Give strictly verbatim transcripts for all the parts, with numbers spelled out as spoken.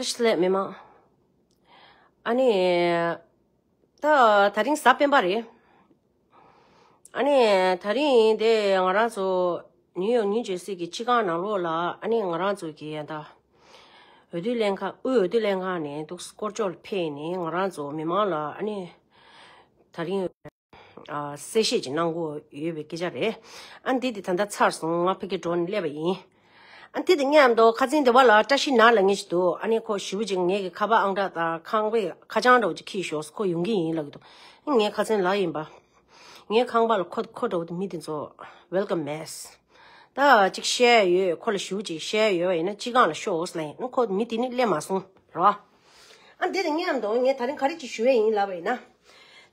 བཀྲ་ཤིས་བདེ་ལེགས་མི་མང་། ཨ་ནི། ད་དེ་རིང་གཟའ་སྤེན་པ་རེད། ཨ་ནི་དེ་རིང་དེ་ང་རང་ཚོ་ནིའུ་ཡོག་ནིའུ་ཇར་སི་གི་སྤྱི་ཁང་ནང་ལོགས་ལ། ཨ་ནི་ང་རང་ཚོ་གི་ཡ་ད་འོས་བསྡུ་ལྷན་ཁང་། དབུས་འོས་བསྡུ་ལྷན་ཁང་ནས་འདུག་སྐོར་ཅོག་ལ་ཕེབས་ནས་ང་རང་ཚོ་མི་མང་ལ། ཨ་ནི་དེ་རིང་ཨ་གསལ་བཤད་ཅིག་གནང་དགོས་ཡོད་པའི་སྐད་ཆ་རེད། ཨ་ནི་དེ་དེ་ད་ལྟ་ཚར་སོང་། ང་ཕ་གིར་འགྲོ་ནས་སླེབས་པ་ཡིན། ཨ་དེ་དང་མཉམ་དུ་ཁ་སང་དེ་བ་ལ་བཀྲ་ཤིས་ནག་ལབ་མཁན་ཞིག་འདུག་ཨ་ནི་ཁོ་ཞེ་པོ་ཅིག་ངེད་ཀྱི་ཁ་པར་ཨང་གྲངས་དང་ཁང་པའི་ཁ་བྱང་འདྲ་བོ་ཅིག་ཁྱེར་ཤོག་ཁོ་ཡོང་གི་ཡིན་ལབ་ཀྱི་འདུག་ངས་ཁ་སང་ལབ་ཡིན་པ། ངའི་ཁང་པ་ལ་ཁོ་ཁོ་འདྲ་བོ་དེ་མི་དེ་ཚོ་ཝེལ་ཀམ་མེད། ད་ཅིག་བཤད་ཡོད། ཁོ་ལ་ཞེ་པོ་ཅིག་བཤད་ཡོད་པ་ཡིན་ན་སྤྱི་ཁང་ལ་ཤོག་ལབ་ཡིན། ཨ་ཁོ་མི་དེ་ནི་སླེབས་མ་སོང་རེད་བ། ཨ་དེ་དང་མཉམ་དུ་ངས་དེ་རིང་ག་རེ་ཅིག་ཞུ་ཡས་ཡིན་ལབ་པ་ཡིན་ན།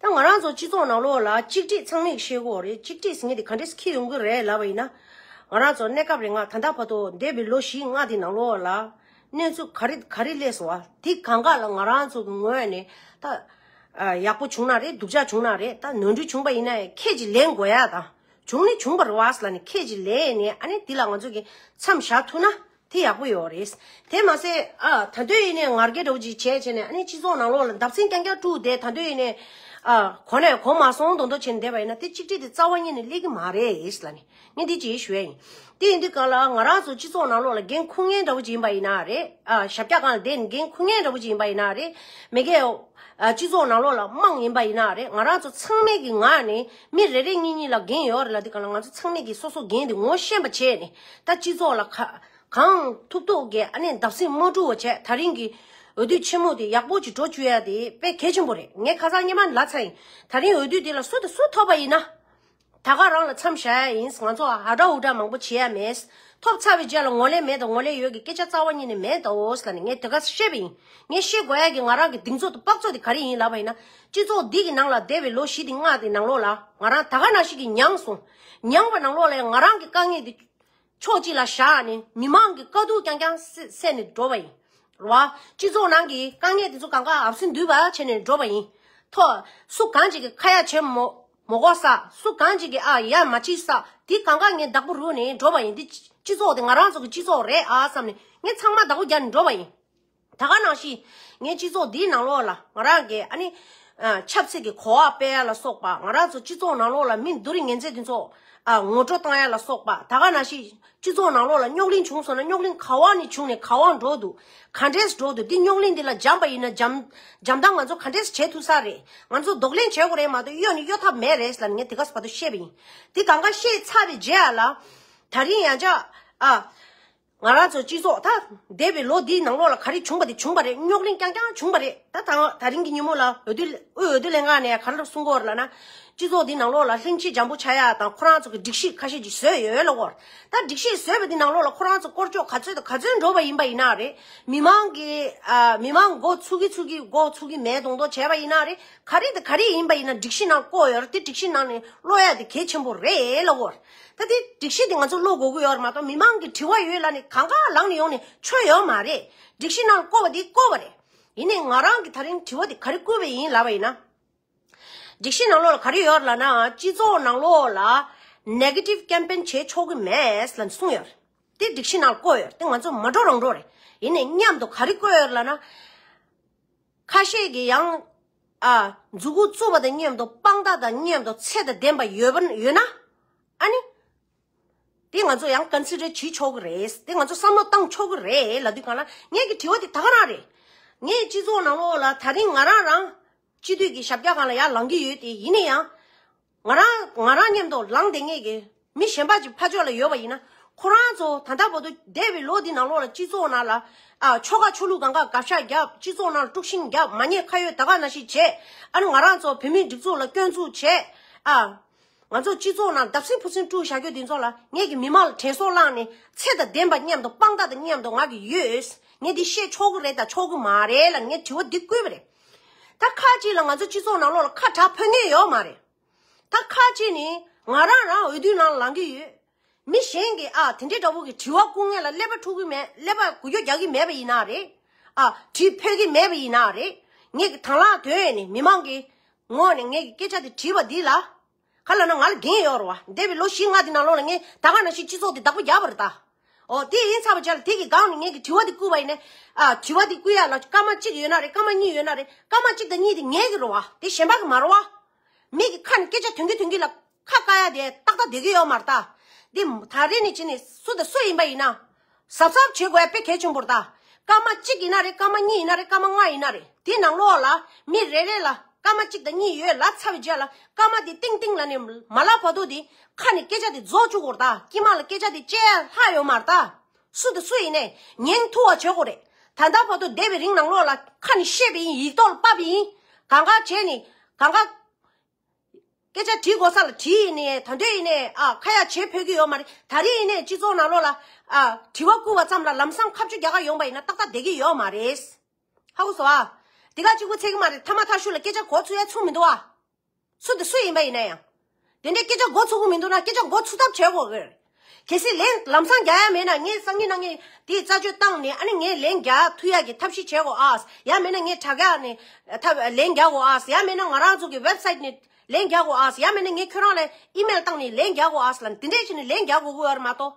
ད་ང་རང་ཚོ་སྤྱི་ཚོགས་ནང་ལོགས་ལ་གཅིག་སྒྲིལ་ཚང་མས་ཤེས་དགོས་རེད། གཅིག་སྒྲིལ་ཟེར་མཁན་དེ་ག་འདྲས་ཁྱེར་ཡོང་གི་རེད་ལབ་པ་ཡིན་ན། ང་རང་ཚོ་གནས་སྐབས་རིང་ང་ད་ལྟ་བར་དུ་འདས་པའི་ལོ་བཞི་ལྔ་དེ་ནང་ལོགས་ལ་གནས་ཚུལ་ག་རེ་ག་རེ་སླེབས་སོང་བ་དེ་གང་ག་ལ་ང་རང་ཚོ་གི་ངོས་ནས་ད་ཡག་པོ་བྱུང་ན་རེད། སྡུག་ཅག་བྱུང་ན་རེད། ད་ནོར་འཁྲུལ་བྱུང་པ་ཡིན་ན་ཡང་ཁྱེད་ཀྱིས་ལན་དགོས་ཡ་དང་། བྱུང་ནི་བྱུང་བ་རེད་བ་ཟེར་ལབ་ནས་ཁྱེད་ཀྱིས་ལན་ནས། ཨ་ནི་དེ་ལ་ང་ཚོ་གི་མཚམས་བཞག་ཐུབ་ན། དེ་ཡག་པོ་ཡོད་རེད། དེ་མ་ཟད་ཨ་ད་དུང་ཡིན་ནའི་ངར་སྐད་འདྲ་བོ་ཅིག་བྱས་བྱས་ནས། ཨ་ནི་སྤྱི་ཚོགས་ནང་ལོགས་ལ་འདབ་སེང་རྐྱང་རྐྱང་དཀྲུགས་བསྡད། ད་དུང་ཡིན་ནའི་ཨ་གོ་ནས་གོ་མ་སོང་མདོག་མདོག་བྱས་ནས་བསྡད་པ་ཡིན་ན། དེ་གཅིག་སྒྲིལ་དེ་རྩ་བ་ཉིད་ནས་སླེབས་ཀྱི་མ་རེད་ལབ་ནས་ངས་འདི་ཅིག་ཞུ་ཡ་ཡིན། དེ་ཡིན་དུས་གང་ལ་ང་རང་ཚོ་སྤྱི་ཚོགས་ནང་ལོགས་ལ་འགན་འཁུར་མཁན་འདྲ་བོ་ཅིག་ཡིན་པ་ཡིན་ན་རེད། ཨ་ཞབས་བཀྱག་སྒང་ལ་བསྡད་ནས་འགན་འཁུར་མཁན་འདྲ་བོ་ཅིག་ཡིན་པ་ཡིན་ན་རེད། མི་སྒེར་ཨ་སྤྱི་ཚོགས་ནང་ལོགས་ལ་དམངས་ཡིན་པ་ཡིན་ན་རེད། ང་རང་ཚོ་ཚང་མའི་གི་ངག་ནས་མི་རེ་རེ་གཉིས་གཉིས་ལ་འགན་ཡོད་རེད་ལབ་དུས་གང་ལ། ང་ཚོ་ཚང་མས་ཀྱི་སོ་སོ་འགན་དེ་ངོ་ཤེས་པ་བྱས་ནས། ད་སྤྱི་ཚོགས་ལ་ག་གང་ཐུབ་ཐུབ་ཀྱིས་ཨ་ནི་འདབ་སེང་མ་དཀྲུག་པ་བྱས། ད་རིང་གི་འོས་བསྡུ་ཆེན་མོ་དེ་ཡག་པོ་ཅིག་འགྲོ་བཅུག་ཡ་དེ་དཔེ་གལ་ཆེན་པོ་རེད། ངས་ཁ་སང་སྔོན་མ་ལབ་ཚར་ཡིན། ད་རིང་འོས་བསྡུ་དེ་ལ་སུ་དང་སུ་ཐོབ་པ་ཡིན་ན། ད་ག་རང་ལ་མཚམས་བཞག་ཡ་ཡིན། ང་ཚོ་ཧ་ཏྲ་ཧུ་ཏྲ་མང་པོ་བྱེད་ཡ་མེད། ཐོབ་ཚར་བའི་རྗེས་ལ་ངོས་ལེན་མེད་དང་ངོས་ལེན་ཡོད་ཀྱི་སྐད་ཆ་རྩ་བ་ཉིད་ནས་མེད་དོ་ཟེར་ནས་ངས་དེ་ག་བཤད་པ་ཡིན། ངས་བཤད་དགོས་ཡ་གི་ང་རང་གི་གདེང་ཚོད་དང་དཔག་ཚོད་དེ་ག་རེ་ཡིན་ལབ་པ་ཡིན་ན། སྤྱི་ཚོགས་འདི་གི་ནང་ལ་འདས་པའི་ལོ་བཞི་དེ་ལྔ་དེ་ནང་ལོགས་ལ་ང་རང་ད་ག་ནང་བཞིན་གྱི་མྱངས་སོང་། མྱངས་པ་ནང་ལོགས་ལ་ང་རང་གི་དཀའ་ངལ་དེ་ཕྱོགས་གཅིག་ལ་བཞག་ནས་མི་མང་གི་དཀའ་སྡུག་རྐྱང་རྐྱང་སེ་སེལ་ནས་འགྲོ་བ་ཡིན། རེད་བ། སྤྱི་ཚོགས་ནང་གི་དཀའ་ངལ་དེ་ཚོ་གང་ག་ཨབ་སེ་འདུས་པ་བྱས་ནས་འགྲོ་བ་ཡིན། ཐོག་སུ་གང་ཅིག་གི་ཁ་ཡ་བྱེད་མོ་མོ་གོ་ས། སུ་གང་ཅིག་གི་ཨ་ཡ་མ་བྱེད་ས། དེ་གང་ག་ངས་བདག་པོ་རུ་ནས་འགྲོ་བ་ཡིན། འདི་སྤྱི་ཚོགས་དེ་ང་རང་ཚོ་གི་སྤྱི་ཚོགས་རེད་ཨ་བསམ་ནས་ངས་ཚང་མ་བདག་པོ་རྒྱག་ནས་འགྲོ་བ་ཡིན། ད་ག་ནང་བཞིན་ངའི་སྤྱི་ཚོགས་འདིའི་ནང་ལོགས་ལ་ང་རང་གི་ཨ་ནི་ཨ་ཆབ་སྲིད་ཀྱི་གོ་བ་སྤེལ་ཡ་ལ་སོགས་པ། ང་རང་ཚོ་སྤྱི་ཚོགས་ནང་ལོགས་ལ་མི་བསྡུ་རིགས་ངན་ཚད་འདི་ཚོ་ཨ་ངོ་སྤྲོད་བཏང་ཡ་ལ་སོགས་པ། ད་ག་ནང་བཞིན་སྤྱི་ཚོགས་ནང་ལོགས་ལ་རྙོག་གླེང་བྱུང་སོང་ན་རྙོག་གླེང་ག་བ་ནས་བྱུང་ནས་ག་བ་འགྲོ་འདུག་ག་འདྲས་འགྲོ་འདུག་འདི་རྙོག་གླེང་འདི་ལ་འཇམ་པ་ཡིན་ན་འཇམ་འཇམ་ཐང་ང་ཚོ་ག་འདྲས་བྱེད་ཐུབ་ས་རེད། ང་ཚོ་གདོང་ལེན་བྱེད་དགོས་རེད་མ་གཏོགས་གཡོལ་ནས་གཡོལ་ཐབས་མེད་རེད་ལབ་ནས་ངས་དེ་ག་ས་བར་དུ་བཤད་པ་ཡིན། འདི་གང་ག་བཤད་ཚར་བའི་རྗེས་ལ་ད་རིང་ཡང་བསྐྱར་ཨ། ང་རང་ཚོ་སྤྱི་ཚོགས་ད་འདས་པའི་ལོ་འདིའི་ནང་ལོགས་ལ་ག་རེ་བྱུང་པ་དེ་བྱུང་པ་རེད། རྙོག་གླེང་རྐྱང་རྐྱང་བྱུང་པ་རེད། ད་ད་ད་རིང་གི་ཉིན་མོ་ལ་འོས་བསྡུ་དབུས་འོས་བསྡུ་ལྷན་ཁང་ནས་ག་རེ་གསུང་གི་ཡོད་རེད་ལབ་ན། སྤྱི་ཚོགས་འདིའི་ནང་ལོགས་ལ་ལྷན་སྐྱེས་འཇམ་པོ་ཆགས་ཡ་དང་ཁོ་རང་ཚོ་གི་སྒྲིག་གཞི་ཁ་ཤས་ཅིག་བཟོས་ཡོད་ལབ་ཀྱི་ཡོད་རེད། ད་སྒྲིག་གཞི་བཟོས་པ་འདིའི་ནང་ལོགས་ལ་ཁོ་རང་ཚོ་སྐོར་ཕྱོགས་ག་ཚོད་དང་ག་ཚོད་འགྲོ་བ་ཡིན་པ་ཡིན་ན་རེད། མི་མང་གི་ཨ་མི་མང་མགོ་ཚུགས་ཀྱི་ཚུགས་ཀྱི་མགོ་ཚུགས་ཀྱི་མེད་མདོག་མདོག་བྱས་པ་ཡིན་ན་རེད། ག་རེ་དང་ག་རེ་ཡིན་པ་ཡིན་ན་སྒྲིག་གཞི་ནང་བཀོད་ཡོད་རེད། དེ་སྒྲིག་གཞི་ནང་ནས་ཀློག་ཡ་དེ་གལ་ཆེན་པོ་རེད་ལབ་ཀྱི་ཡོད་རེད། ད་དེ་སྒྲིག་གཞི་དེ་ང་ཚོ་ཀློག་དགོས་ཀྱི་ཡོད་རེད་མ་གཏོགས་མི་མང་གི་དྲི་བ་ཡོད་ལབ་ནས་གང་ག་ལངས་ནས་ཡོང་ནས་ཆོ་ཡོད་མ་རེད། སྒྲིག་གཞི་ནང་བཀོད་པ་དེ་བཀོད་པ་རེད། ཡིན་ནའི་ང་རང་གིས་ད་རིང་དྲི་བ་དེ་ག་རེ་བསྐུར་བ་ཡིན་ལབ་པ་ཡིན་ན། སྒྲིག་གཞི་ནང་ལོགས་ལ་ག་རེ་ཡོད་ལབ་ན། སྤྱི་ཚོགས་ནང་ལོགས་ལ་negative campaign བྱེད་ཆོག་གི་མེད་ལབ་གསུངས་ཡོད་རེད། དེ་སྒྲིག་གཞི་ནང་བཀོད་ཡོད་རེད། དེ་ང་ཚོ་མ་འགྲོ་རང་འགྲོ་རེད། ཡིན་ནའི་མཉམ་དུ་ག་རེ་བཀོད་ཡོད་ལབ་ན། ཁ་ཤས་ཀྱིས་ཡང་ཨ་མཛུ་གུ་བཙུགས་པ་དང་མཉམ་དུ་དཔང་རྟགས་དང་མཉམ་དུ་ཚད་དང་ལྡན་པ་ཡོད་པ་ཡོད་ན། ཨ་ནི། དེ་ང་ཚོ་ཡང་ཀོན་སི་ཌར་བྱེད་ཆོག་གི་རེད། དེ་ང་ཚོ་བསམ་བློ་བཏང་ཆོག་གི་རེད་ལབ་དུས་གང་ལ་ངེད་ཀྱི་དྲི་བ་དེ་ད་ག་རང་རེད། ངས་སྤྱི་ཚོགས་ནང་ལོགས་ལ་ད་རིང་ང་རང་རང་སྤྱི་འཐུས་ཀྱི་ཞབས་བཀྱག་སྒང་ལ་ཡར་ལངས་ཀྱི་ཡོད་དེ། ཡིན་ན་ཡང་ང་རང་ང་རང་མཉམ་དུ་ལངས་བསྡད་མཁན་གྱི་མི་གཞན་པ་ཅིག་ཕར་ཕྱོགས་ལ་ཡོད་པ་ཡིན་ན། ཁོ་རང་ཚོ་ད་ལྟ་བར་དུ་འདས་པའི་ལོ་འདི་ནང་ལོགས་ལ་སྤྱི་ཚོགས་ནང་ལ་ཨ་ཆོལ་ཁ་ཆོས་ལུགས་སྒང་ག་དགག་བཞག་བརྒྱབ། སྤྱི་ཚོགས་ནང་ལ་དཀྲུག་ཤིང་བརྒྱབ། མ་ཉེས་ཁ་གཡོགས་ད་ག་ནང་བཞིན་བྱས། ཨ་ནི་ང་རང་ཚོ་བོད་མིའི་སྒྲིག་འཛུགས་ལ་སྐྱོན་འཛུགས་བྱས། ཨ། ང་ཚོ་སྤྱི་ཚོགས་ནང་བརྡབ་གསིག་ཕུ་གསིང་དཀྲུག་བཞག་རྒྱུ་འདི་ཚོ་ལ་ངེད་ཀྱི་མི་མང་ལ་དྲན་གསོ་བསླངས་ནས་ཚད་དང་ལྡན་པ་མཉམ་དུ་དཔང་རྟགས་དང་མཉམ་དུ་ང་གི་ཡོད། ངས་འདི་བཤད་ཆོག་གི་རེད་དང་ཆོག་གི་མ་རེད་ལབ་ངས་དྲི་བ་འདི་བསྐུར་བ་རེད། ད་ཁ་ཅིག་ལ་ང་ཚོ་སྤྱི་ཚོགས་ནང་ལོགས་ལ་ཁ་གྲག་ཕོད་མཁན་ཡོད་མ་རེད། ད་ཁ་ཅིག་ནི་ང་རང་རང་འོས་བསྡུའི་ནང་ལ་ལངས་ཀྱི་ཡོད། མི་གཞན་གྱིས་ཨ་དེ་འདྲའི་འདྲ་བོ་གི་དྲི་བ་བསྐུར་མཁན་ལ་ཀླད་པ་འཁྲུག་གི་མེད། ཀླད་པ་འགུལ་སྐྱོད་རྒྱག་གི་མེད་པ་ཡིན་ན་རེད། ཨ་དྲི་ཕོད་ཀྱི་མེད་པ་ཡིན་ན་རེད། ངེད་ཀྱི་དང་བླངས་དོན་ནས་མི་མང་གི་ངོས་ནས་ངེད་ཀྱི་སྐད་ཆ་དེ་དྲིས་པ་འདི་ལ། ག་ལབ་ན་ང་ལ་འགན་ཡོད་རེད་བ། འདས་པའི་ལོ་བཞི་ལྔ་དེ་ནང་ལོགས་ལ་ངས་ད་ག་ནང་བཞིན་སྤྱི་ཚོགས་དེ་བདག་པོ་རྒྱག་པ་རེད་ད། ཨོ་དེ་ཡིན་ཚར་བ་བྱས་ལ་དེ་གི་སྒང་ནས་ངེད་ཀྱི་དྲི་བ་དེ་བསྐུར་བ་ཡིན་ནས། ཨ་དྲི་བ་དེ་བསྐུར་ཡ་ལ་སྐར་མ་གཅིག་ཡོད་ན་རེད། སྐར་མ་གཉིས་ཡོད་ན་རེད། སྐར་མ་གཅིག་དང་གཉིས་དེ་ངེད་ཀྱི་རེད་བ། དེ་གཞན་པ་གི་མ་རེད་བ། མི་གི་ཁ་ནས་སྐད་ཆ་ཐོན་གི་ཐོན་གི་ལ་ཁ་བཀག་ཡ་དེ་ཏག་ཏག་བསྡད་གི་ཡོད་མ་རེད་ད། དེ་ད་རེས་ནས་བྱས་ནས་སུ་དང་སུ་ཡིན་པ་ཡིན་ན། གཟབ་གཟབ་བྱེད་དགོས་ཡ་དཔེ་གལ་ཆེན་པོ་རེད་ད། སྐར་མ་གཅིག་ཡིན་ན་རེད། སྐར་མ་གཉིས་ཡིན་ན་རེད། སྐར་མ་ལྔ་ཡིན་ན་རེད། དེ་ནང་ལོགས་ལ་མི་རེ་རེ་ལ་སྐར་མ་གཅིག་དང་གཉིས་ཡོད་ལབ་ཚར་བའི་རྗེས་ལ་སྐར་མ་དེ་ཏིང་ཏིང་ལ་ནས་མ་ལབ་བར་དུ་དེ་ཁ་ནས་སྐད་ཆ་དེ་རྫོགས་བཅུག་དགོས་རེད་ད། དཀྱིལ་མ་ལ་སྐད་ཆ་དེ་བཅད་ཡ་ལྷག་ཡོད་མ་རེད་ད། སུ་དང་སུ་ཡིན་ནས་ཉན་ཐུབ་པ་བྱེད་དགོས་རེད། ད་ལྟ་བར་དུ་བསྡད་པའི་རིང་ནང་ལོགས་ལ་ཁ་ནས་བཤད་པ་ཡིན། ཡིག་ཐོག་ལ་ཕབ་པ་ཡིན། གང་ག་བྱས་ནས་གང་ག་སྐད་ཆ་དྲི་དགོས་ས་ལ་དྲིས་ཡིན་ནས། ད་འདོད་ཡིན་ནས་ཨ་ཁ་ཡ་བྱེད་ཕོད་ཀྱི་ཡོད་མ་རེད། ད་རེས་ཡིན་ནས་སྤྱི་ཚོགས་ནང་ལོགས་ལ་ཨ་དྲི་བ་བསྐུར་བ་ཙམ་ལ་ལམ་སང་ཁ་གཅོད་རྒྱག་ག་ཡོང་པ་ཡིན་ན་ཏག་ཏག་བསྡད་ཀྱི་ཡོད་མ་རེད། ཧ་གོ་སོང་ཨ། དེ་ག་གཅིག་པུ་ཚད་ཀྱི་མ་རེད། ཐ་མ་ཐ་ཤུ་ལ་སྐད་ཆ་གོ་ཚུགས་ཡ་ཚུགས་མི་འདུག་ཨ། སུ་དེ་སུ་ཡིན་པ་ཡིན་ན་ཡང་། དེ་འདྲའི་སྐད་ཆ་གོ་ཚུགས་ཀྱི་མི་འདུག་ན་སྐད་ཆ་གོ་ཚུགས་ཐབས་བྱེད་དགོས་གི། གལ་སྲིད་ལན་ལམ་སང་རྒྱག་ཡ་མེད་ན་ངས་སང་ཉིན་གནངས་ཉིན་དེའི་རྩད་གཅོད་བཏང་ནས་ཨ་ནི་ངས་ལན་རྒྱག་ཐུབ་ཡ་གི་ཐབས་ཤེས་བྱེད་དགོས་ཨ། ཡང་མེད་ན་ངས་དྲ་རྒྱ་ནས་ཐབས་ལན་རྒྱག་དགོས་ཨ། ཡང་མེད་ན་ང་རང་ཚོ་གི་ཝེབ་སའིཊ་ནས་ལན་རྒྱག་དགོས་ཨ། ཡང་མེད་ན་ངས་ཁྱོད་རང་ལ་ཨི་མེལ་བཏང་ནས་ལན་རྒྱག་དགོས་ཨ་ལབ་ནས་དེ་འདྲས་བྱས་ནས་ལན་རྒྱག་དགོས་ཀྱི་ཡོད་རེད་མ་གཏོགས།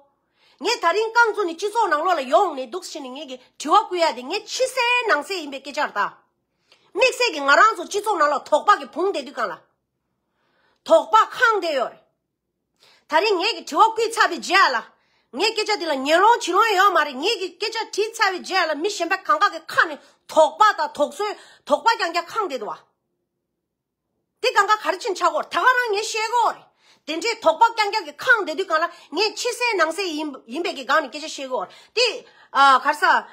ངས་ད་རིང་རྐང་བཙུགས་ནས་སྤྱི་ཚོགས་ནང་ལོགས་ལ་ཡོང་ནས་འདུག་བྱས་ནས་ངས་ཀྱི་དྲི་བ་བསྐུར་ཡ་དེ་ངས་ཕྱི་གསལ་ནང་གསལ་ཡིན་པའི་སྐད་ཆ་རེད་ད། དམིགས་བསལ་གྱི་ང་རང་ཚོ་སྤྱི་ཚོགས་ནང་ལ་དོགས་པ་གི་བུང་བསྡད་དུས་གང་ལ། དོགས་པ་ཁེངས་བསྡད་ཡོད་རེད། ད་རིང་ངས་ཀྱི་དྲི་བ་བསྐུར་ཚར་བའི་རྗེས་ལ། ངས་སྐད་ཆ་འདི་ལ་ཉན་ལོང་བྱེད་ལོང་ཡོད་མ་རེད། ངས་ཀྱི་སྐད་ཆ་དྲིས་ཚར་བའི་རྗེས་ལ་མི་གཞན་པ་གང་ག་གི་ཁ་ནས་དོགས་པ་དང་དོགས་ཟོན་དོགས་པ་རྐྱང་རྐྱང་ཁེངས་བསྡད་འདུག་བ། དེ་གང་ག་ག་རེ་བྱས་ནས་ཆགས་ཀྱི་ཡོད་རེད། ད་ག་རང་ངས་བཤད་ཀྱི་ཡོད་རེད། དེ་འདྲའི་དོགས་པ་རྐྱང་རྐྱང་གི་ཁེངས་བསྡད་དུས་གང་ལ་ངས་ཕྱི་གསལ་ནང་གསལ་ཡིན་ཡིན་པའི་གི་སྒང་ནས་སྐད་ཆ་བཤད་ཀྱི་ཡོད་རེད། དེ་ཨ་ག་རེ་ཟ།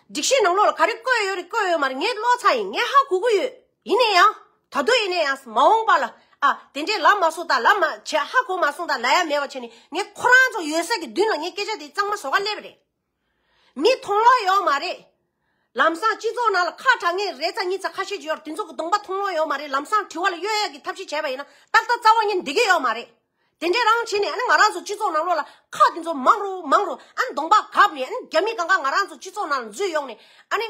སྒྲིག་གཞི་ནང་ལོགས་ལ་ག་རེ་བཀོད་ཡོད་རེད་བཀོད་ཡོད་མ་རེད་ངས་ཀློག་ཚར་ཡིན། ངས་ཧ་གོ་གི་ཡོད། ཡིན་ན་ཡང་ད་དུང་ཡིན་ན་ཡང་མ་འོངས་པ་ལ་ཨ་དེ་འདྲས་ལབ་མ་སོང་ད་ལབ་མ་བྱས་ཧ་གོ་མ་སོང་ད་ལབ་ཡ་མེད་པ་བྱས་ནས་ངས་ཁོ་རང་ཚོ་ཡོད་ས་གི་མདུན་ལ་ངས་སྐད་ཆ་དེ་གཙང་མ་བཟོ་ག་སླེབས་པ་རེད། མི་མཐོང་ལོང་ཡོད་མ་རེད། ལམ་སང་སྤྱི་ཚོགས་ནང་ལ་ཁ་གྲག་མཁན་རེ་ཚ་གཉིས་ཚ་ཁ་ཤས་ཅིག་ཡོད་རེད། དེ་ཚོ་གི་གདོང་པ་མཐོང་ལོང་ཡོད་མ་རེད། ལམ་སང་དྲི་བ་ལ་གཡོལ་ཡ་གི་ཐབས་ཤེས་བྱས་པ་ཡིན་ན་ཏག་ཏག་རྩ་བ་ཉིད་འགྲིག་གི་ཡོད་མ་རེད། དེ་འདྲས་རང་བྱས་ནས་ཨ་ནི་ང་རང་ཚོ་སྤྱི་ཚོགས་ནང་ལོགས་ལ་ཁ་དེ་ཚོ་མང་རུ་མང་རུ་ཨ་ནི་གདོང་པ་གབ་ནས་ཨ་ནི་རྒྱ་མི་གང་ག་ང་རང་ཚོ་སྤྱི་ཚོགས་ནང་ལ་འཛུལ་ཡོང་ནས་ཨ་ནི་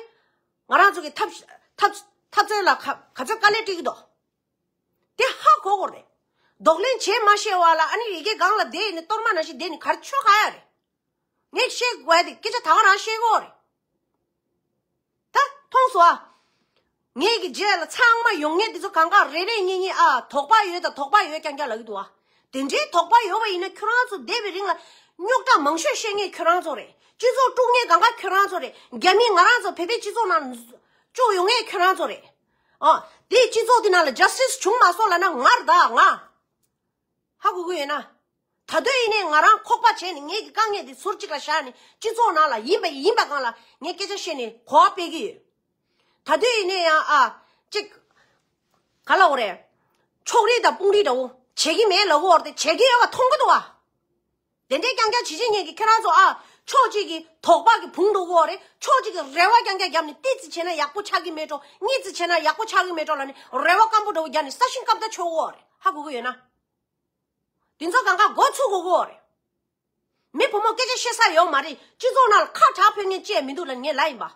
ང་རང་ཚོ་གི་འཐབ་འཐབ་འཐབ་རྩོད་ལ་ག་ག་ཚོད་དཀའ་ལས་སྤྲད་ཀྱི་འདུག་དེ་ཧ་གོ་དགོས་རེད། གདོང་ལེན་བྱེད་མ་ཤེས་པ་ལ་ཨ་ནི་ཡི་གེ་སྒང་ལ་བསྡད་ནས་གཏོར་མ་ནང་བཞིན་བསྡད་ནས་ག་རེ་ཆོ་ག་ཡ་རེད། ངས་བཤད་དགོས་དེ་སྐད་ཆ་ད་ག་རང་བཤད་དགོས་རེད། ད་མཐོང་སོང་ཨ། ངས་ཀྱི་རྗེས་ལ་ཚང་མ་ཡོང་ངེས་འདི་ཚོ་གང་ག་རེ་རེ་གཉིས་གཉིས་ཨ་དོགས་པ་ཡོད་ད་དོགས་པ་ཡོད་རྐྱང་རྐྱང་ལབ་ཀྱི་འདུག་ཨ། དེ་འདྲའི་དོགས་པ་ཡོད་པ་ཡིན་ན་ཁྱོད་རང་ཚོ་བསྡད་པའི་རིང་ལ་རྙོག་དྲ་མང་ཤོས་བཤད་མཁན་ཁྱོད་རང་ཚོ་རེད། སྤྱི་ཚོགས་དཀྲུག་མཁན་གང་ག་ཁྱོད་རང་ཚོ་རེད། རྒྱ་མིས་ང་རང་ཚོ་བོད་པའི་སྤྱི་ཚོགས་ནང་བཅུག་ཡོང་མཁན་ཁྱོད་རང་ཚོ་རེད། ཨ། དེའི་སྤྱི་ཚོགས་དེ་ནང་ལ་ཇ་སི་ཊི་སི་བྱུང་མ་སོང་ལབ་ན་ང་རེད་ད་ང་། ཧ་གོ་གི་ཡོད་ན། ད་དུང་ཡིན་ནའི་ང་རང་ཁོག་པ་བྱས་ནས་ངེད་ཀྱི་དཀའ་ངལ་འདི་ཟུར་གཅིག་ལ་བཞག་ནས་སྤྱི་ཚོགས་ནང་ལ་ཡིན་པ་ཡིན་པ་སྒང་ལ་ངས་སྐད་ཆ་བཤད་ནས་གོ་བ་སྤེལ་གི་ཡོད། ད་དུང་ཡིན་ནའི་ཡང་ཨ། གཅིག་ག་ལབ་དགོས་རེད། ཕྱོགས་རིས་དང་དཔུང་རིས་འདྲ་བོ་བྱེད་ཀྱི་མེད་ལབ་དགོས་རེད་དེ་བྱེད་ཀྱི་ཡོད་པ་མཐོང་གི་འདུག་བ། དེ་འདྲའི་རྐྱང་རྐྱང་བྱེད་བྱེད་ངེད་ཀྱི་ཁྱེད་རང་ཚོ་ཨ། ཕྱོགས་གཅིག་གི་དོགས་པ་གི་བུང་འགྲོ་གི་ཡོད་རེད། ཕྱོགས་གཅིག་གི་རེ་བ་རྐྱང་རྐྱང་བརྒྱབ་ནས་ཏི་ཙི་བྱས་ན་ཡག་པོ་ཆགས་ཀྱི་མེད་འགྲོ་གཉིས་ཙི་བྱས་ན་ཡག་པོ་ཆགས་ཀྱི་མེད་འགྲོ་ལབ་ནས་རེ་བ་སྐམ་པོ་འདྲ་བོ་བརྒྱབ་ནས་ས་ཞིང་སྐམ་ད་ཆོག་གི་ཡོད་རེད། ཧ་གོ་གི་ཡོད་ན། དེ་ཚོ་གང་ག་མགོ་ཚུགས་དགོས་ཀྱི་ཡོད་རེད། མི་བུ་མོ་སྐད་ཆ་བཤད་ས་ཡོད་མ་རེད། སྤྱི་ཚོགས་ནང་ལ་ཁ་གྲག་ཕོད་མཁན་ཅིག་མི་འདུག་ལབ་ངས་ལབ་ཡིན་པ།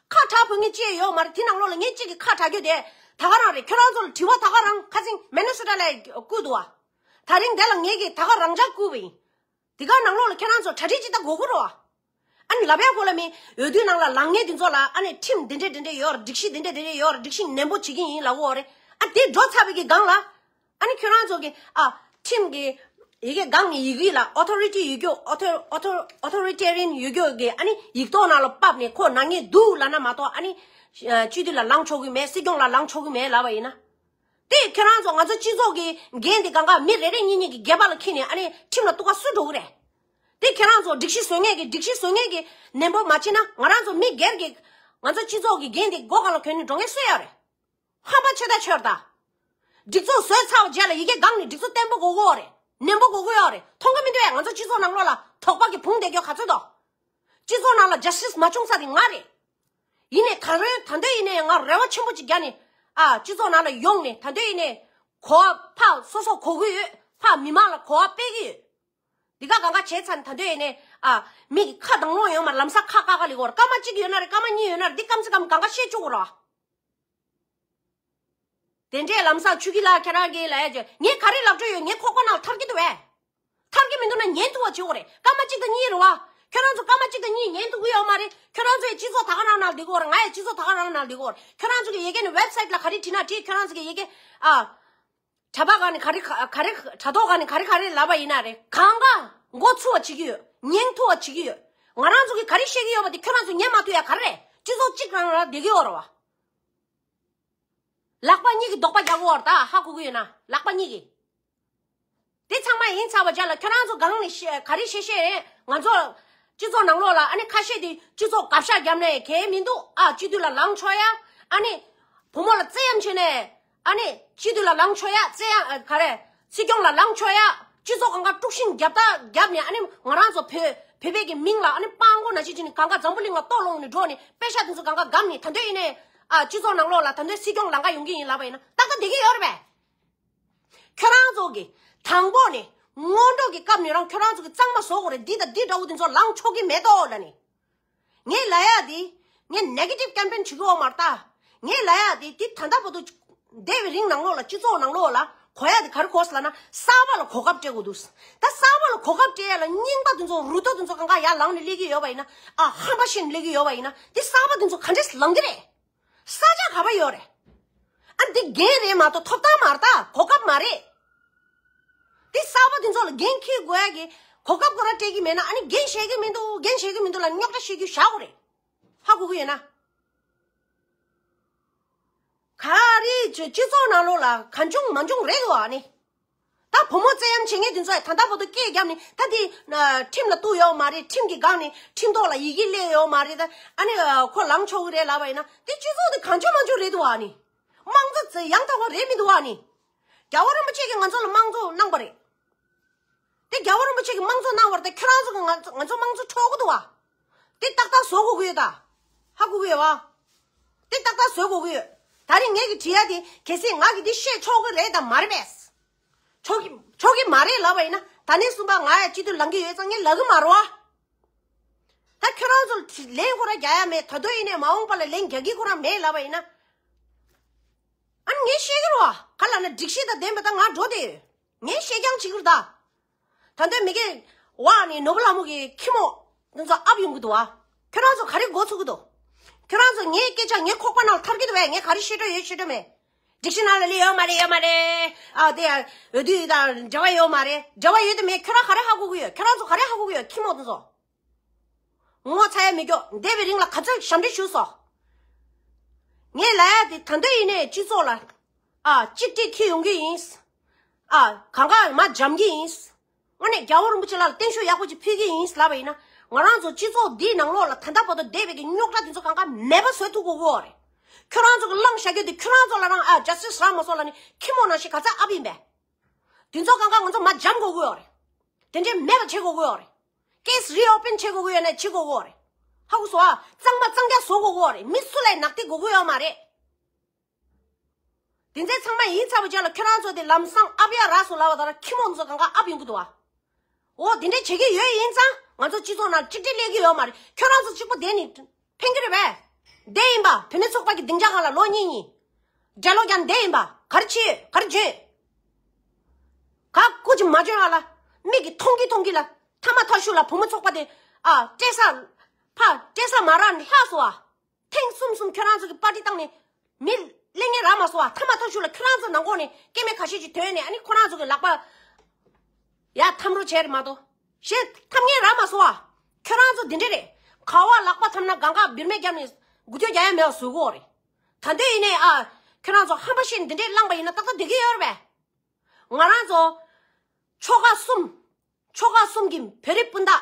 ཁ་གྲག་ཕོད་མཁན་ཅིག་ཡོད་མ་རེད། དེ་ནང་ལོགས་ལ་ངས་གཅིག་གི་ཁ་གྲག་རྒྱུ་དེ་ད་ག་རང་རེད། ཁྱོད་རང་ཚོ་ལ་དྲི་བ་ད་ག་རང་ཁ་སང་མི་ནི་སོ་ཊ་ལ་བསྐུར་འདུག་བ། ད་རིང་དེ་ལ་ངས་ཀྱིས་ད་ག་རང་འཇགས་བསྐུར་བ་ཡིན། དེ་ག་ནང་ལོགས་ལ་ཁྱེད་རང་ཚོ་གྲ་སྒྲིག་ཅིག་ད་དགོས་ཀྱི་རེད་བ། ཨ་ནི་ལབ་ཡ་གོ་ལ་མི་འོས་བསྡུའི་ནང་ལ་ལངས་མཁན་དེ་ཚོ་ལ་ཨ་ནི་ཁྲིམས་འདི་འདྲས་འདི་འདྲས་ཡོད་རེད། སྒྲིག་གཞི་འདི་འདྲས་འདི་འདྲས་ཡོད་རེད། སྒྲིག་གཞི་ནན་པོ་བྱེད་ཀྱི་ཡིན་ལབ་ཀྱི་ཡོད་རེད། ཨ་དེ་འགྲོ་ཚར་བའི་གི་སྒང་ལ། ཨ་ནི་ཁྱོད་རང་ཚོ་གི་ཨ་ཁྲིམས་ཀྱི་ཡི་གེ་སྒང་ནས་ཡི་གེ་ལ་ཨོ་ཐོ་རི་ཊི་ཡོད་རྒྱུ་ཨོ་ཐོ་ཨོ་ཐོ་ཨོ་ཐོ་རི་ཊེ་རི་ཡན་ཡོད་རྒྱུ་གི་ཨ་ནི་ཡིག་ཐོག་ནང་ལ་ཕབ་ནས་ཁོ་ནང་ཉིད་འདུག་ལབ་ན་མ་གཏོགས་ཨ་ནི་སྤྱི་འཐུས་ལ་ལངས་ཆོག་གི་མེད། སྲིད་སྐྱོང་ལ་ལངས་ཆོག་གི་མེད་ལབ་པ་ཡིན་ན། དེ་ཁྱེད་རང་ཚོ་ང་ཚོ་སྤྱི་ཚོགས་ཀྱི་འགན་དེ་གང་ག་མི་རེ་རེ་གཉིས་གཉིས་ཀྱི་སྒལ་པ་ལ་འཁྱེར་ནས་ཨ་ནི་ཁྲིམས་ལ་གཏུག་ག་སུ་འགྲོ་གི་རེད། དེ་ཁྱེད་རང་ཚོ་སྒྲིག་གཞི་བཟོ་མཁན་གྱི་སྒྲིག་གཞི་བཟོ་མཁན་གྱི་ནན་པོ་མ་བྱེད་ན་ང་རང་ཚོ་མི་སྒེར་གྱི་ང་ཚོ་སྤྱི་ཚོགས་ཀྱི་འགན་དེ་མགོ་སྒང་ལ་གྱོན་ནས་འགྲོ་མཁན་སུ་ཡོད་རེད། ཧམ་པ་ཆེ་ད་ཆོར་ད། སྒྲིག་འཛུགས་བཟོས་ཚར་བ་རྗེས་ལ་ཡི་གེ་སྒང་ནས་སྒྲིག་འཛུགས་བརྟན་པོ་དགོས་ཀྱི་ཡོད་རེད། ནན་པོ་དགོས་ཀྱི་ཡོད་རེད། མཐོང་གི་མི་འདུག་ཨེ། ང་ཚོ་སྤྱི་ཚོགས་ནང་ལོགས་ལ་དོགས་པ་གི་བུང་བསྡད་རྒྱུ་ག་ཚོད་འདུག་སྤྱི་ཚོགས་ནང་ལ་ཇ་སི་ཊི་སི་མ་བྱུང་ས་དེ་ང་རེད། ཡིན་ནའི་ད་རེས་ད་འདོད་ཡིན་ནའི་ང་རེ་བ་ཆེན་པོ་ཅིག་རྒྱག་ནས་ཨ་སྤྱི་ཚོགས་ནང་ལ་ཡོང་ནས་ད་འདོད་ཡིན་ནའི་གོ་བ་ཕར་སོ་སོ་གོ་གི་ཡོད། ཕར་མི་མང་ལ་གོ་བ་སྤེལ་གི་ཡོད། འདི་ག་གང་ག་བྱས་ཚར་ནས་ད་འདོད་ཡིན་ནའི་ཨ་མི་གི་ཁ་དང་ལོང་ཡོང་མ་ལམ་སང་ཁ་བཀག་ག་ལི་གོ་ར། སྐར་མ་གཅིག་ཡོད་ན་རེད། སྐར་མ་གཉིས་ཡོད་ན་རེད། འདི་སྐམ་སེ་སྐམ་གང་ག་བཤད་བཅུག་གོ་ར། དེ་འདྲས་ལམ་སང་ཆུ་ཁྱི་ལགས་ཁྱེད་རང་གིས་ལབ་ཡ་ཅིག་ངས་ག་རེ་ལབ་འགྲོ་ཡོད། ངའི་ཁོག་པ་ནང་ལ་ཐར་གྱི་འདུག་བས། ཐར་གྱི་མི་འདུག་ན་ཉན་ཐུབ་པ་བྱེད་དགོས་རེད། སྐར་མ་གཅིག་དང་གཉིས་རེད་བ། ཁྱོད་རང་ཚོ་སྐར་མ་གཅིག་དང་གཉིས་ཉན་ཐུབ་ཀྱི་ཡོད་མ་རེད། ཁྱོད་རང་ཚོའི་སྤྱི་ཚོགས་ད་ག་རང་ནང་བསྡད་ཀྱི་ཡོད་རེད། ང་ཡི་སྤྱི་ཚོགས་ད་ག་རང་ནང་བསྡད་ཀྱི་ཡོད་རེད། ཁྱོད་རང་ཚོ་གི་ཡི་གེ་ནི་ཝེབ་སའིཊ་ལ་ག་རེ་བྲིས་ན་བྲིས། ཁྱོད་རང་ཚོ་གི་ཡི་གེ་ཨ། གྲྭ་པ་ག་ནས་ག་རེ་ག་རེ་དྲ་ཐོག་ག་ནས་ག་རེ་ག་རེ་ལབ་པ་ཡིན་ན་རེད། གང་ག་མགོ་ཚུགས་པ་བྱེད་ཀྱི་ཡོད། ཉན་ཐུབ་པ་བྱེད་ཀྱི་ཡོད། ང་རང་ཚོ་གི་ག་རེ་བཤད་ཀྱི་ཡོད་པ་དེ་ཁྱོད་རང་ཚོ་ཉན་མ་ཐུབ་ཡ་ག་རེ་རེད། སྤྱི་ཚོགས་གཅིག་རང་རང་བསྡད་ཀྱི་ཡོད་རེད་བ། ལག་པ་གཉིས་ཀྱིས་རྡོག་པ་རྒྱག་གི་ཡོད་རེད། ད་ཧ་གོ་གི་ཡོད་ན་ལག་པ་གཉིས་ཀྱིས། དེ་ཚང་མ་ཡིན་ཚར་བ་ཅག་ལ་ཁྱོད་རང་ཚོ་སྒང་ནས་བཤད་ག་རེ་བཤད་བཤད་རེད། ང་ཚོ་སྤྱི་ཚོགས་ནང་ལོགས་ལ་ཨ་ནི་ཁ་ཤས་དེ་སྤྱི་ཚོགས་དགག་བཞག་བརྒྱབ་ནས་གལ་མི་འདུག་ཨ། སྤྱི་འཐུས་ལ་ལངས་ཆོག་ཡ། ཨ་ནི་བུ་མོ་ལ་བཙན་གཡེམ་བྱས་ནས་ཨ་ནི་སྤྱི་འཐུས་ལ་ལངས་ཆོག་ཡ། བཙན་གཡེམ་ཨ། ག་རེ། སྲིད་སྐྱོང་ལ་ལངས་ཆོག་ཡ། སྤྱི་ཚོགས་སྒང་ག་དཀྲུག་ཤིང་རྒྱབ་ད་རྒྱབ་ནས་ཨ་ནི་ང་རང་ཚོ་བོད་བོད་པའི་གི་མིང་ལ་ཨ་ནི་སྤྲང་པོ་ནང་བཞིན་བྱས་ནས་སྒང་ག་འཛམ་བུ་གླིང་ལ་ལྟོ་སློང་ནས་འགྲོ་ནས་པེ་ཤག་དེ་ཚོ་སྒང་ག་བསྒམས་ནས། ད་དུང་ཡིན་ནའི་ཨ། སྤྱི་ཚོགས་ནང་ལོགས་ལ་ད་དུང་སྲིད་སྐྱོང་ལང་ཀ་ཡོང་གི་ཡིན་ལབ་པ་ཡིན་ན་ཏག་ཏག་བསྡད་ཀྱི་ཡོད་རེད་པས། ཁྱོད་རང་ཚོ་གི་དང་པོ་ནས་སྔོན་འགྲོ་གི་སྐབས་ནས་རང་ཁྱོད་རང་ཚོ་གི་གཙང་མ་བཟོ་དགོས་རེད། འདི་དང་འདི་འདྲ་བོ་དེ་ཚོ་ལངས་ཆོག་གི་མེད་དོ་ལབ་ནས། ངས་ལབ་ཡ་དེ་ངས་ནེ་གེ་ཊིབ་ཀེམ་པེན་བྱེད་ཀྱི་ཡོད་མ་རེད་ད། ངས་ལབ་ཡ་དེ་དེ་ད་ལྟ་བར་དུ་འདས་པའི་རིང་ནང་ལོགས་ལ་སྤྱི་ཚོགས་ནང་ལོགས་ལ་གོ་ཡ་དེ་ག་རེ་གོ་སོང་ལབ་ན། གསར་པ་ལ་གོ་སྐབས་སྤྲད་དགོས་འདུག་ད་གསར་པ་ལ་གོ་སྐབས་སྤྲད་ཡ་ལ་རྙིང་པ་དེ་ཚོ་རུ་ཏོ་དེ་ཚོ་གང་ག་ཡར་ལངས་ནས་སླེབས་ཀྱི་ཡོད་པ་ཡིན་ན། ཨ། ཧམ་པ་བཤད་ནས་སླེབས་ཀྱི་ཡོད་པ་ཡིན་ན། དེ་གསར་པ་དེ་ཚོ་ག་འདྲས་ལངས་ཀྱི་རེད། ས་ཆ་ག་པར་ཡོད་རེད། ཨ། འདི་འགན་རེད་མ་གཏོགས་ཐོབ་ཐང་མ་རེད་ད། གོ་སྐབས་མ་རེད། འདི་གསར་པ་དེ་ཚོ་ལ་འགན་འཁྱེར་དགོས་ཡ་གི་གོ་སྐབས་ཁོ་རང་སྤྲད་ཀྱི་མེད་ན། ཨ་ནི་འགན་བཞེས་ཀྱི་མི་འདུག་འགན་བཞེས་ཀྱི་མི་འདུག་ལབ་རྙོག་དྲ་བཤད་རྒྱུ་བཞག་དགོས་རེད། ཧ་གོ་གི་ཡོད་ན། ག་རེ་བྱས་སྤྱི་ཚོགས་ནང་ལོགས་ལ་གང་བྱུང་མང་བྱུང་རེད་འདུག་ཨ་ནི། ད་བུ་མོ་བཙན་གཡེམ་བྱེད་མཁན་དེ་ཚོས་ད་ལྟ་བར་དུ་སྐད་བརྒྱབ་ནས། ད་དེ་ཁྲིམས་ལ་གཏུགས་ཡོད་མ་རེད། ཁྲིམས་ཀྱི་སྒང་ནས་ཁྲིམས་ཐོག་ལ་ཡི་གེ་སླེབས་ཡོད་མ་རེད། ད་ཨ་ནི་ཁོ་ལངས་ཆོག་གི་རེད་ལབ་པ་ཡིན་ན། དེ་སྤྱི་ཚོགས་དེ་གང་བྱུང་མང་བྱུང་རེད་འདུག་ཨ་ནི། དམངས་གཙོ་ཡང་དག་པ་རེད་མི་འདུག་ཨ་ནི། རྒྱལ་བ་རིན་པོ་ཆེ་གིས་ང་ཚོ་ལ་དམངས་གཙོ་གནང་པ་རེད། དེ་རྒྱལ་བ་རིན་པོ་ཆེ་གིས་དམངས་གཙོ་གནང་བ་རེད། དེ་ཁྱོད་རང་ཚོ་གིས་ང་ཚོ་ང་ཚོ་དམངས་གཙོ་འཕྲོག་གི་འདུག་བ། དེ་ཏག་ཏག་བཟོ་དགོས་ཀྱི་ཡོད་ད། ཧ་གོ་གི་ཡོད་བ། དེ་ཏག་ཏག་བཟོ་དགོས་ཀྱི་ཡོད། ད་རིང་ངེད་ཀྱིས་བྲིས་ཡ་དེ་གལ་སྲིད་ང་གིས་འདི་བཤད་ཆོག་གི་རེད་དམ་མ་རེད་པས། ཆོག་གི་ཆོག་གི་མ་རེད་ལབ་པ་ཡིན་ན། ད་ནས་བཟུང་པ་ང་ཡ་སྤྱི་འཐུས་ལངས་ཀྱི་ཡོད་ཙང་ངས་ལབ་ཀྱི་མ་རེད་བ། ད་ཁྱོད་རང་ཚོ་ལན་ཁོ་རང་རྒྱག་ཡ་མེད། ད་དུང་ཡིན་ནའི་མ་འོངས་པ་ལ་ལན་རྒྱག་གི་ཁོ་རང་མེད་ལབ་པ་ཡིན་ན། ཨ་ནི་ངས་བཤད་ཀྱི་རེད་བ། ག་ལབ་ན་སྒྲིག་གཞི་དང་ལྡན་པ་ད་ང་འགྲོ་བསྡད་ཡོད། ངས་བཤད་རྐྱང་བྱེད་ཀྱི་རེད་ད། ད་ལྟའི་མི་སྒེར་བ་ནི་ནོར་བུ་ལྷ་མོ་གི་ཁྱི་མོ་འདི་ཚོ་ཨབ་ཡོང་གི་འདུག་བ། ཁྱོད་རང་ཚོ་ག་རེ་མགོ་ཚོད་ཀྱི་འདུག་ཁྱོད་རང་ཚོ་ངའི་སྐད་ཆ་ངའི་ཁོག་པ་ནང་ལ་ཐར་གྱི་འདུག་བས། ངས་ག་རེ་བཤད་འགྲོ་ཡོད་བཤད་འགྲོ་མེད། སྒྲིག་གཞི་ནང་ལ་སླེབས་ཡོད་མ་རེད། ཡོད་མ་རེད། ཨ། དེ་ཡང་འོས་བསྡུ་དང་འབྲེལ་བ་ཡོད་མ་རེད། འབྲེལ་བ་ཡོད་དམ་མེད་ཁྱོད་རང་ག་རེ་ཧ་གོ་གི་ཡོད། ཁྱོད་རང་ཚོ་ག་རེ་ཧ་གོ་གི་ཡོད། ཁྱི་མོ་འདི་ཚོ། ངོ་ཚ་ཡ་མི་སྐྱོ། འདས་པའི་རིང་ལ་ག་ཚོད་ཞབས་འདྲེན་ཞུས་སོང་། ངས་ལབ་ཡ་དེ་ད་ལྟ་ཡིན་ནའི་སྤྱི་ཚོགས་ལ་ཨ་གཅིག་སྒྲིལ་འཁྱེར་ཡོང་གི་ཡིན། ཨ་གང་ག་མར་འཇམ་གྱི་ཡིན། དངོས་གནས་རྒྱལ་བ་རིན་པོ་ཆེ་ལགས་ལ་བརྟན་བཞུགས་ཡག་པོ་ཅིག་ཕུལ་གྱི་ཡིན་ལབ་པ་ཡིན་ན། ང་རང་ཚོ་སྤྱི་ཚོགས་འདིའི་ནང་ལོགས་ལ་ད་ལྟ་བར་དུ་བསྡད་པའི་གི་རྙོག་དྲ་དེ་ཚོ་གང་ག་མེད་པ་བཟོ་ཐུབ་དགོས་ཀྱི་ཡོད་རེད། ཁྱོད་རང་ཚོ་གི་བླངས་བཞག་རྒྱུ་དེ་ཁྱོད་རང་ཚོ་ལ་རང་ཨ་ཇ་སི་ཊི་སི་རག་མ་སོང་ལབ་ནས་ཁྱི་མོ་ནང་བཞིན་ག་ཚོད་ཨབ་ཡིན་པས། དེ་ཚོ་གང་ག་ང་ཚོ་མར་འཇམ་དགོས་ཀྱི་ཡོད་རེད། དེ་འདྲའི་མེད་པ་བྱེད་དགོས་ཀྱི་ཡོད་རེད། ཀེ་སི་རི་ཨོ་པན་བྱེད་དགོས་ཀྱི་ཡོད་ན་བྱེད་དགོས་ཀྱི་ཡོད་རེད། ཧ་གོ་སོང་ཨ། གཙང་མ་གཙང་རྐྱང་བཟོ་དགོས་ཀྱི་ཡོད་རེད། མི་སུ་ལ་ཡང་ནག་ཐིག་དགོས་ཀྱི་ཡོད་མ་རེད། དེ་ཚོ་ཚང་མ་ཡིན་ཚར་བ་ཅིག་ལ་ཁྱོད་རང་ཚོ་དེ་ལམ་སང་ཨབ་ཡ་རག་སོང་ལབ་པ་དང་ཁྱི་མོ་ཚོ་གང་ག་ཨབ་ཡོང་གི་འདུག་བ། འོ་དེ་འདྲ་བྱེད་ཀྱི་ཡོད་ཡིན་ཙང་ང་ཚོ་སྤྱི་ཚོགས་ནང་གཅིག་སྒྲིལ་སླེབས་ཀྱི་ཡོད་མ་རེད། ཁྱོད་རང་ཚོ་གཅིག་པོ་བསྡད་ནས་ཕན་གྱི་རེད་པས། བསྡད་ཡིན་པ། བུད་མེད་ཚོགས་པ་གི་སྡིངས་ཆ་སྒང་ལ་ལོ་གཉིས་གཉིས་འགྲེལ་ལོ་རྒྱག་བསྡད་ཡིན་པ། ག་རེ་བྱེད་ག་རེ་བརྗོད། ག་སྐུ་མཁྱེན་མ་བྱོན་ཨ་ལ། མིག་གིས་མཐོང་གི་མཐོང་གི་ལ། ཐ་མ་ཐག་ཤུ་ལ་བུ་མོ་ཚོགས་པ་དེ་ཨ་སྤྲད་ས་ཕ་སྤྲད་ས་མ་རག་ནས་ལྷག་སོང་ཨ། ཐེངས་གསུམ་གསུམ་ཁྱོད་རང་ཚོ་གི་པར་ཊི་བཏང་ནས་མི་གླེང་མཁན་རག་མ་སོང་བ། ཐ་མ་ཐག་ཤུ་ལ་ཁྱོད་རང་ཚོ་ནང་ཁོག་ནས་སྐྱེ་དམན་ཁ་ཤས་ཅིག་ཐོན་ནས་ཨ་ནི་ཁོ་རང་ཚོ་གི་ལག་པ་ཡ་འཐམ་རོ་བྱས་རེད་མ་གཏོགས་གཞན་འཐམ་མཁན་རག་མ་སོང་བ། ཁྱོད་རང་ཚོ་འདི་འདྲ་རེད། ག་བ་ལག་པ་འཐམ་ན་གང་ག་བིར་མེ་བརྒྱབ་ནས་འགུལ་སྐྱོད་རྒྱག་ཡ་མེད་པ་བཟོ་གི་ཡོད་རེད། ད་འདོད་ཡིན་ནའི་ཨ་ཁྱོད་རང་ཚོ་ཧམ་པ་བཤད་ནས་འདི་འདྲས་བླངས་པ་ཡིན་ན་ཏག་ཏག་བསྡད་ཀྱི་ཡོད་རེད་པས། ང་རང་ཚོ་ཆོལ་ཁ་གསུམ། ཆོལ་ཁ་གསུམ་གྱི་བོད་རིགས་སྤུན་ཟླ།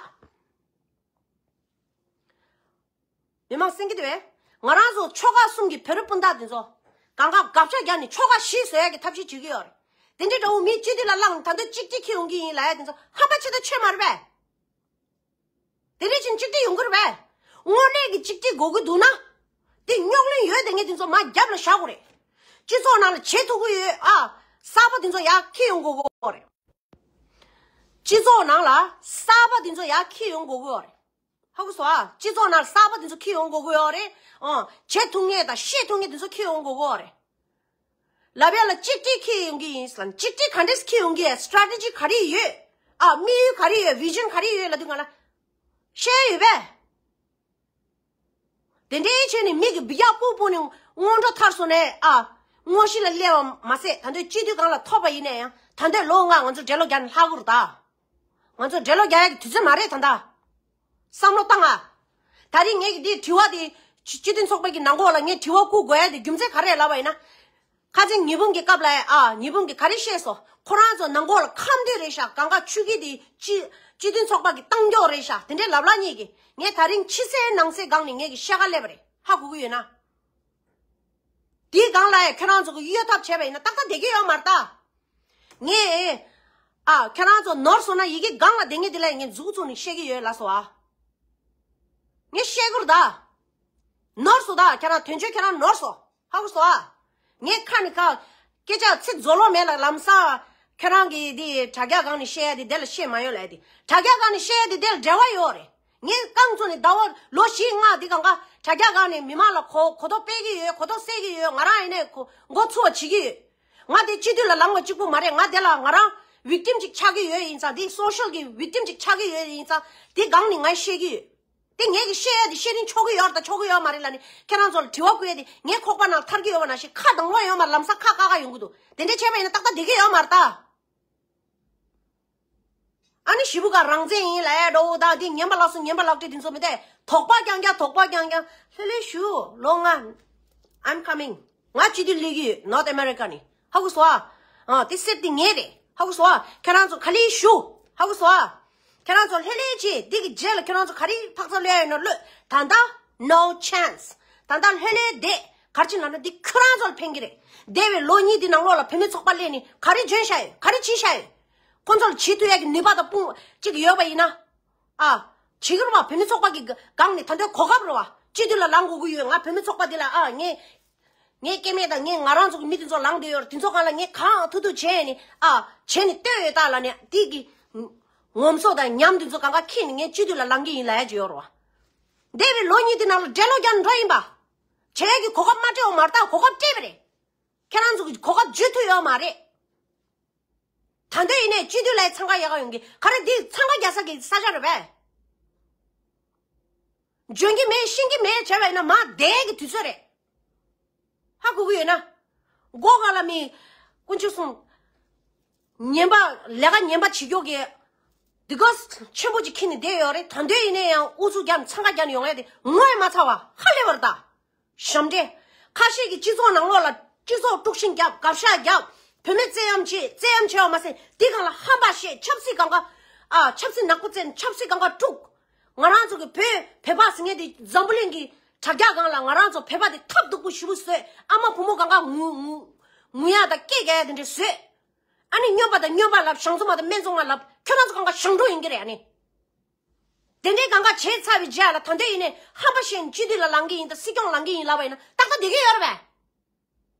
མི་མང་གསན་གྱི་འདུག་པས། ང་རང་ཚོ་ཆོལ་ཁ་གསུམ་གྱི་བོད་རིགས་སྤུན་ཟླ་འདི་ཚོ་གང་ག་དགག་བྱ་རྒྱག་ནས་ཆོལ་ཁ་བཞི་བཟོ་ཡག་གི་ཐབས་ཤེས་བྱེད་ཀྱི་ཡོད་རེད། དེ་འདྲའི་འདྲ་བོ་མི་སྤྱི་འཐུས་ལ་བླངས་ད་འདོད་གཅིག་གཅིག་ཁྱེར་ཡོང་གི་ཡིན་ལབ་ཡ་དེ་ཚོ་ཧམ་པ་ཆེ་ད་ཆོས་མ་རེད་པས། དེ་འདྲ་ཕྱིན་གཅིག་སྒྲིལ་ཡོང་གི་རེད་པས། དངོས་གནས་ཀྱི་གཅིག་སྒྲིལ་དགོས་ཀྱི་འདུག་ན། དེ་རྙོག་གླེང་ཡོད་དེ་ངས་དེ་ཚོ་མར་རྒྱབ་ལ་བཞག་དགོས་རེད། སྤྱི་ཚོགས་ནང་ལ་བྱེད་ཐུབ་ཀྱི་ཡོད་ཨ། གསར་པ་དེ་ཚོ་ཡར་འཁྱེར་ཡོང་དགོས་ཀྱི་ཡོད་རེད། སྤྱི་ཚོགས་ནང་ལ་གསར་པ་དེ་ཚོ་ཡར་འཁྱེར་ཡོང་དགོས་ཀྱི་ཡོད་རེད། ཧ་གོ་སོང་ཨ། སྤྱི་ཚོགས་ནང་ལ་གསར་པ་དེ་ཚོ་འཁྱེར་ཡོང་དགོས་ཀྱི་ཡོད་རེད། ཨང་། བྱེད་ཐུབ་མཁན་དང་ཤེས་ཐུབ་མཁན་དེ་ཚོ་འཁྱེར་ཡོང་དགོས་ཀྱི་ཡོད་རེད། ལབ་ཡ་ལ་གཅིག་སྒྲིལ་འཁྱེར་ཡོང་གི་ཡིན་ཟེར་ལབ་ན་གཅིག་སྒྲིལ་ག་འདྲས་འཁྱེར་ཡོང་གི་ཡ། སི་ཊེ་རེ་ཊི་ཇི་ག་རེ་ཡོད་ཨ། དམིགས་ཡུལ་ག་རེ་ཡོད། བི་ཞན་ག་རེ་ཡོད་ལབ་དུས་ང་ལ། བཤད་ཡོད་པས། དེ་འདྲའི་བྱས་ནས་མི་གི་སྦི་རྒྱག་སྤུ་སྤུ་ནས་སྔོན་འགྲོ་ཐར་སོང་ནས་ཨ། དངོས་གཞི་ལ་སླེབས་པ་མ་ཟད་ད་དུང་སྤྱི་འཐུས་སྒང་ལ་ཐོབ་པ་ཡིན་ན་ཡང་ད་དུང་ལོ་ལྔ་ང་ཚོ་འདྲེ་ལོ་རྒྱག་ནས་ལྷག་གི་རེད་ད། ང་ཚོ་འདྲེ་ལོ་རྒྱག་ཡག་གི་དུས་ཚོད་མ་རེད་ད་ད། བསམ་བློ་བཏང་ཨ། ད་རིང་ངས་ཀྱི་འདི་དྲི་བ་དེ་སྤྱི་འཐུས་ཚོགས་པ་གི་ནང་ལོགས་ལ་ངས་དྲི་བ་བསྐུར་དགོས་ཡ་དེ་རྒྱུ་མཚན་ག་རེ་ལབ་པ་ཡིན་ན། ཁ་སང་ཉི་འབུམ་གྱི་སྐབས་ལ་ཨ་ཉི་འབུམ་གྱིས་ག་རེ་བཤད་སོང་། ཁོ་རང་ཚོ་ནང་ལོགས་ལ་ཁ་མདུན་རེད་ཤག་གང་ག་ཆུ་སྐྱིད་དེ་སྤྱི་སྤྱི་འཐུས་ཚོགས་པ་གི་གཏང་རྒྱུ་རེད་ཤག་དེ་འདྲའི་ལབ་ལབ་གཉིས་ཀྱིས་ངས་ད་རིང་ཕྱི་གསལ་ནང་གསལ་སྒང་ནས་ངས་ཀྱི་བཤད་ག་སླེབས་པ་རེད། ཧ་གོ་གི་ཡོད་ན། དེའི་སྒང་ལ་ཡ་ཁྱོད་རང་ཚོ་གི་གཡོལ་ཐབས་བྱས་པ་ཡིན་ན་ཏག་ཏག་བསྡད་ཀྱི་ཡོད་མ་རེད་ད། ངས་ཨ་ཁྱོད་རང་ཚོ་ནོར་སོང་ན་ཡི་གེ་སྒང་ལ་བསྡད་མཁན་དེ་ལ་ངས་མཛུབ་བཙུགས་ནས་བཤད་ཀྱི་ཡོད་ལབ་སོང་ཨ། ངས་བཤད་ཀྱི་རེད་ད། ནོར་སོང་ད་ཁྱེད་རང་དོན་གཅོད་ཁྱེད་རང་ནོར་སོང་། ཧ་གོ་སོང་ཨ། ངས་ཁ་ནས་ཁ། སྐད་ཆ་ཚིག་རྫོགས་ལོང་མེད་ལ་ལམ་སང་། ཁྱེད་རང་གིས་འདི་དྲ་རྒྱ་སྒང་ནས་བཤད་ཡ་དེ་དེ་ལ་བཤད་མ་ཡོང་ལབ་དེ། དྲ་རྒྱ་སྒང་ནས་བཤད་ཡ་དེ་དེ་ལ་འབྲེལ་བ་ཡོད་རེད། ངས་རྐང་བཙུགས་ནས་ཟླ་བ་ལོ་བཞི་ལྔ་འདི་སྒང་ག་དྲ་རྒྱ་སྒང་ནས་མི་མང་ལ་གོ་གོ་རྟོགས་སྤེལ་གྱི་ཡོད། གོ་རྟོགས་སད་ཀྱི་ཡོད། ང་རང་ཡིན་ནའི་གོ་མགོ་ཚུགས་པ་བྱེད་ཀྱི་ཡོད། ང་དེ་སྤྱི་འཐུས་ལ་ལངས་པ་གཅིག་པུ་མ་རེད། ང་དེ་ལ་ང་རང་victim་ཅིག་ཆགས་ཀྱི་ཡོད་ཡིན་ཙང་། དེ་social་གི་victim་ཅིག་ཆགས་ཀྱི་ཡོད་ཡིན་ཙང་། དེ་སྒང་ནས་ང་བཤད་ཀྱི་ཡོད། དེ་ངས་ཀྱི་བཤད་ཡ་དེ་བཤད་རིན་ཆོག་གི་ཡོད་རེད་དང་ཆོག་གི་ཡོད་མ་རེད་ལབ་ནས་ཁྱེད་རང་ཚོ་ལ་དྲི་བ་བསྐུར་ཡ་དེ་ངའི་ཁོག་པ་ནང་ཐར་གྱི་ཡོད་པ་ནང་བཞིན་ཁ་དང་བློ་ཡོད་མ་རེད། ལམ་སང་ཁ་བཀག་ག་ཡོང་གི་འདུག་དེ་འདྲ་བྱས་པ་ཡིན་ན་ཏག་ཏག་བསྡད་ཀྱི་ཡོད་མ་རེད་ད། ཨ་ནི་ཞེ་པོ་ག་རང་བཙན་ཡིན་ལབ་ཡ་འདྲ་བོ་དང་དེ་ངན་པ་ལགས་སོ་ངན་པ་ལགས་དེ་དེ་ཚོ་མི་འདུག་དོགས་པ་རྐྱང་རྐྱང་དོགས་པ་རྐྱང་རྐྱང་ལྷོད་ལྷོད་བཞུགས། ལོ་ལྔ། I'm coming། ང་སྤྱི་འཐུས་སླེབས་ཀྱི་ཡོད། North America་ནས། ཧ་གོ་སོང་ཨ། ཨ་དེ་གསེར་དེ་ངའི་རེད། ཧ་གོ་སོང་ཨ། ཁྱེད་རང་ཚོ་ག་ལེར་བཞུགས། ཧ་གོ་སོང་ཨ། ཁྱེད་རང་ཚོ་ལྷོད་ལྷོད་བྱེད། འདི་གི་རྗེས་ལ་ཁྱེད་རང་ཚོ་ག་རེ་འཕག་འཚག་གློད་ཡ་ཡོད་ན་གློད། ད་ལྟ་no chance། ད་ལྟ་ལྷོད་ལྷོད་བསྡད། ག་རེ་བྱེད་ལབ་ན་འདི་ཁྱེད་རང་ཚོ་ལ་ཕན་གྱི་རེད། འདས་པའི་ལོ་གཉིས་འདི་ནང་ལོགས་ལ་བུད་མེད་ཚོགས་པ་སླེབས་ནས་ག་རེ་འཇོན་བཞག་ཡོད། ག་རེ་བྱས་བཞག་ཡོད། ཁོ་ཚོ་ལ་བྱེད་ཐུབ་ཡ་གི་ནུས་པ་དང་དཔུང་གཅིག་ཡོད་པ་ཡིན་ན། ཨ། བྱེད་ཀྱི་རེད་བ། བུད་མེད་ཚོགས་པ་གི་སྒང་ནས་ད་དུང་གོ་སྐབས་རེད་བ། སྤྱི་འཐུས་ལ་ལངས་དགོས་ཀྱི་ཡོད། ང་བུད་མེད་ཚོགས་པ་འདི་ལ་ཨ་ངས། ངའི་སྐྱེ་དམན་དང་ངའི་ང་རང་ཚོ་གི་མི་དེ་ཚོ་ལངས་བསྡད་ཡོད་རེད། དེ་ཚོ་སྒང་ལ་ངས་གང་ཐུབ་ཐུབ་བྱས་ནས་ཨ་བྱས་ནས་བསྟན་ཡོད་ད་ལབ་ནས་དེ་གི་ངོམ་སོ་དང་ཉམས་དེ་ཚོ་སྒང་ག་ཁྱེར་ནས་ངས་སྤྱི་འཐུས་ལ་ལངས་ཀྱི་ཡིན་ལབ་ཡ་ཅིག་ཡོད་རེད་བ། འདས་པའི་ལོ་གཉིས་དེ་ནང་ལ་འདྲེ་ལོ་རྒྱག་འགྲོ་ཡིན་པ། བྱེད་ཡ་གི་གོ་སྐབས་མ་སྤྲད་པ་མ་རེད་ད། གོ་སྐབས་སྤྲད་པ་རེད། ཁྱེད་རང་ཚོ་གི་གོ་སྐབས་འཇུ་ཐུབ་ཡོད་མ་རེད། ད་དུང་ཡིན་ནའི་སྤྱི་འཐུས་ལ་འཚང་ཁ་རྒྱག་ག་ཡོང་གི། ག་རེ་འདི་འཚང་ཁ་རྒྱག་ས་གི་ས་ཆ་རེད་པས། འཇོན་གྱི་མེད་ཤེས་ཀྱི་མེད་བྱས་པ་ཡིན་ན་མར་བསྡད་ཀྱི་དུས་ཚོད་རེད། ཧ་གོ་གི་ཡོད་ན། མགོ་སྒང་ལ་མི། དཀོན་མཆོག་གསུམ། ངན་པ་ལས་ཀ་ངན་པ་བྱེད་མཁན་གྱི་དེ་ག་ཆེན་པོ་ཅིག་ཁྱེར་ནས་བསྡད་ཡོད་རེད། ད་དུང་ཡིན་ནའི་ཡང་ཨུ་ཚུགས་རྒྱབ་ནས་འཚང་ཁ་རྒྱག་ནས་ཡོང་ཡ་དེ་ངོ་ཡི་མ་ཚ་བ་ཧ་ལས་པ་རེད་ད། ཞབས་འདྲེན། ཁ་ཤས་ཀྱིས་སྤྱི་ཚོགས་ནང་ལོགས་ལ་སྤྱི་ཚོགས་དཀྲུག་ཤིང་རྒྱབ། དགག་བཞག་རྒྱབ། བུད་མེད་བཙན་གཡེམ་བྱེད། བཙན་གཡེམ་བྱས་པ་མ་ཟད་དེ་སྒང་ལ་ཧམ་པ་བཤད། ཆབ་སྲིད་སྒང་ག་ཨ་ཆབ་སྲིད་ནག་པོ་བཙལ་ནས་ཆབ་སྲིད་སྒང་ག་དཀྲུག་ང་རང་ཚོ་གི་བོད་བོད་པ་ཟེར་མཁན་དེ་འཛམ་བུ་གླིང་གི་དྲ་རྒྱ་སྒང་ལ་ང་རང་ཚོ་བོད་པ་དེ་ཐབས་སྡུག་པོ་ཞེ་པོ་བཟོས། ཨ་མ་བུ་མོ་སྒང་ག་ངུ་ངུ་ངུ་ཡ་དང་སྐད་རྒྱག་ཡ་དེ་འདྲ་བཟོས། ཨ་ནི་སྨྱོན་པ་དང་སྨྱོན་པ་ལབ། ཞང་ཚོ་མ་དང་སྨན་ཚོང་མ་ལབ། ཁྱོད་རང་ཚོ་སྒང་ག་ཞང་འབྲོག་ཡིན་གྱི་རེད། ཨ་ནི། དེ་འདྲའི་སྒང་ག་བྱས་ཚར་བའི་རྗེས་ལ་ད་དུང་ཡིན་ནའི་ཧམ་པ་བཤད་ནས་སྤྱི་འཐུས་ལ་ལངས་ཀྱི་ཡིན་དང་སྲིད་སྐྱོང་ལངས་ཀྱི་ཡིན་ལབ་པ་ཡིན་ན་ཏག་ཏག་བསྡད་ཀྱི་ཡོད་རེད་པས།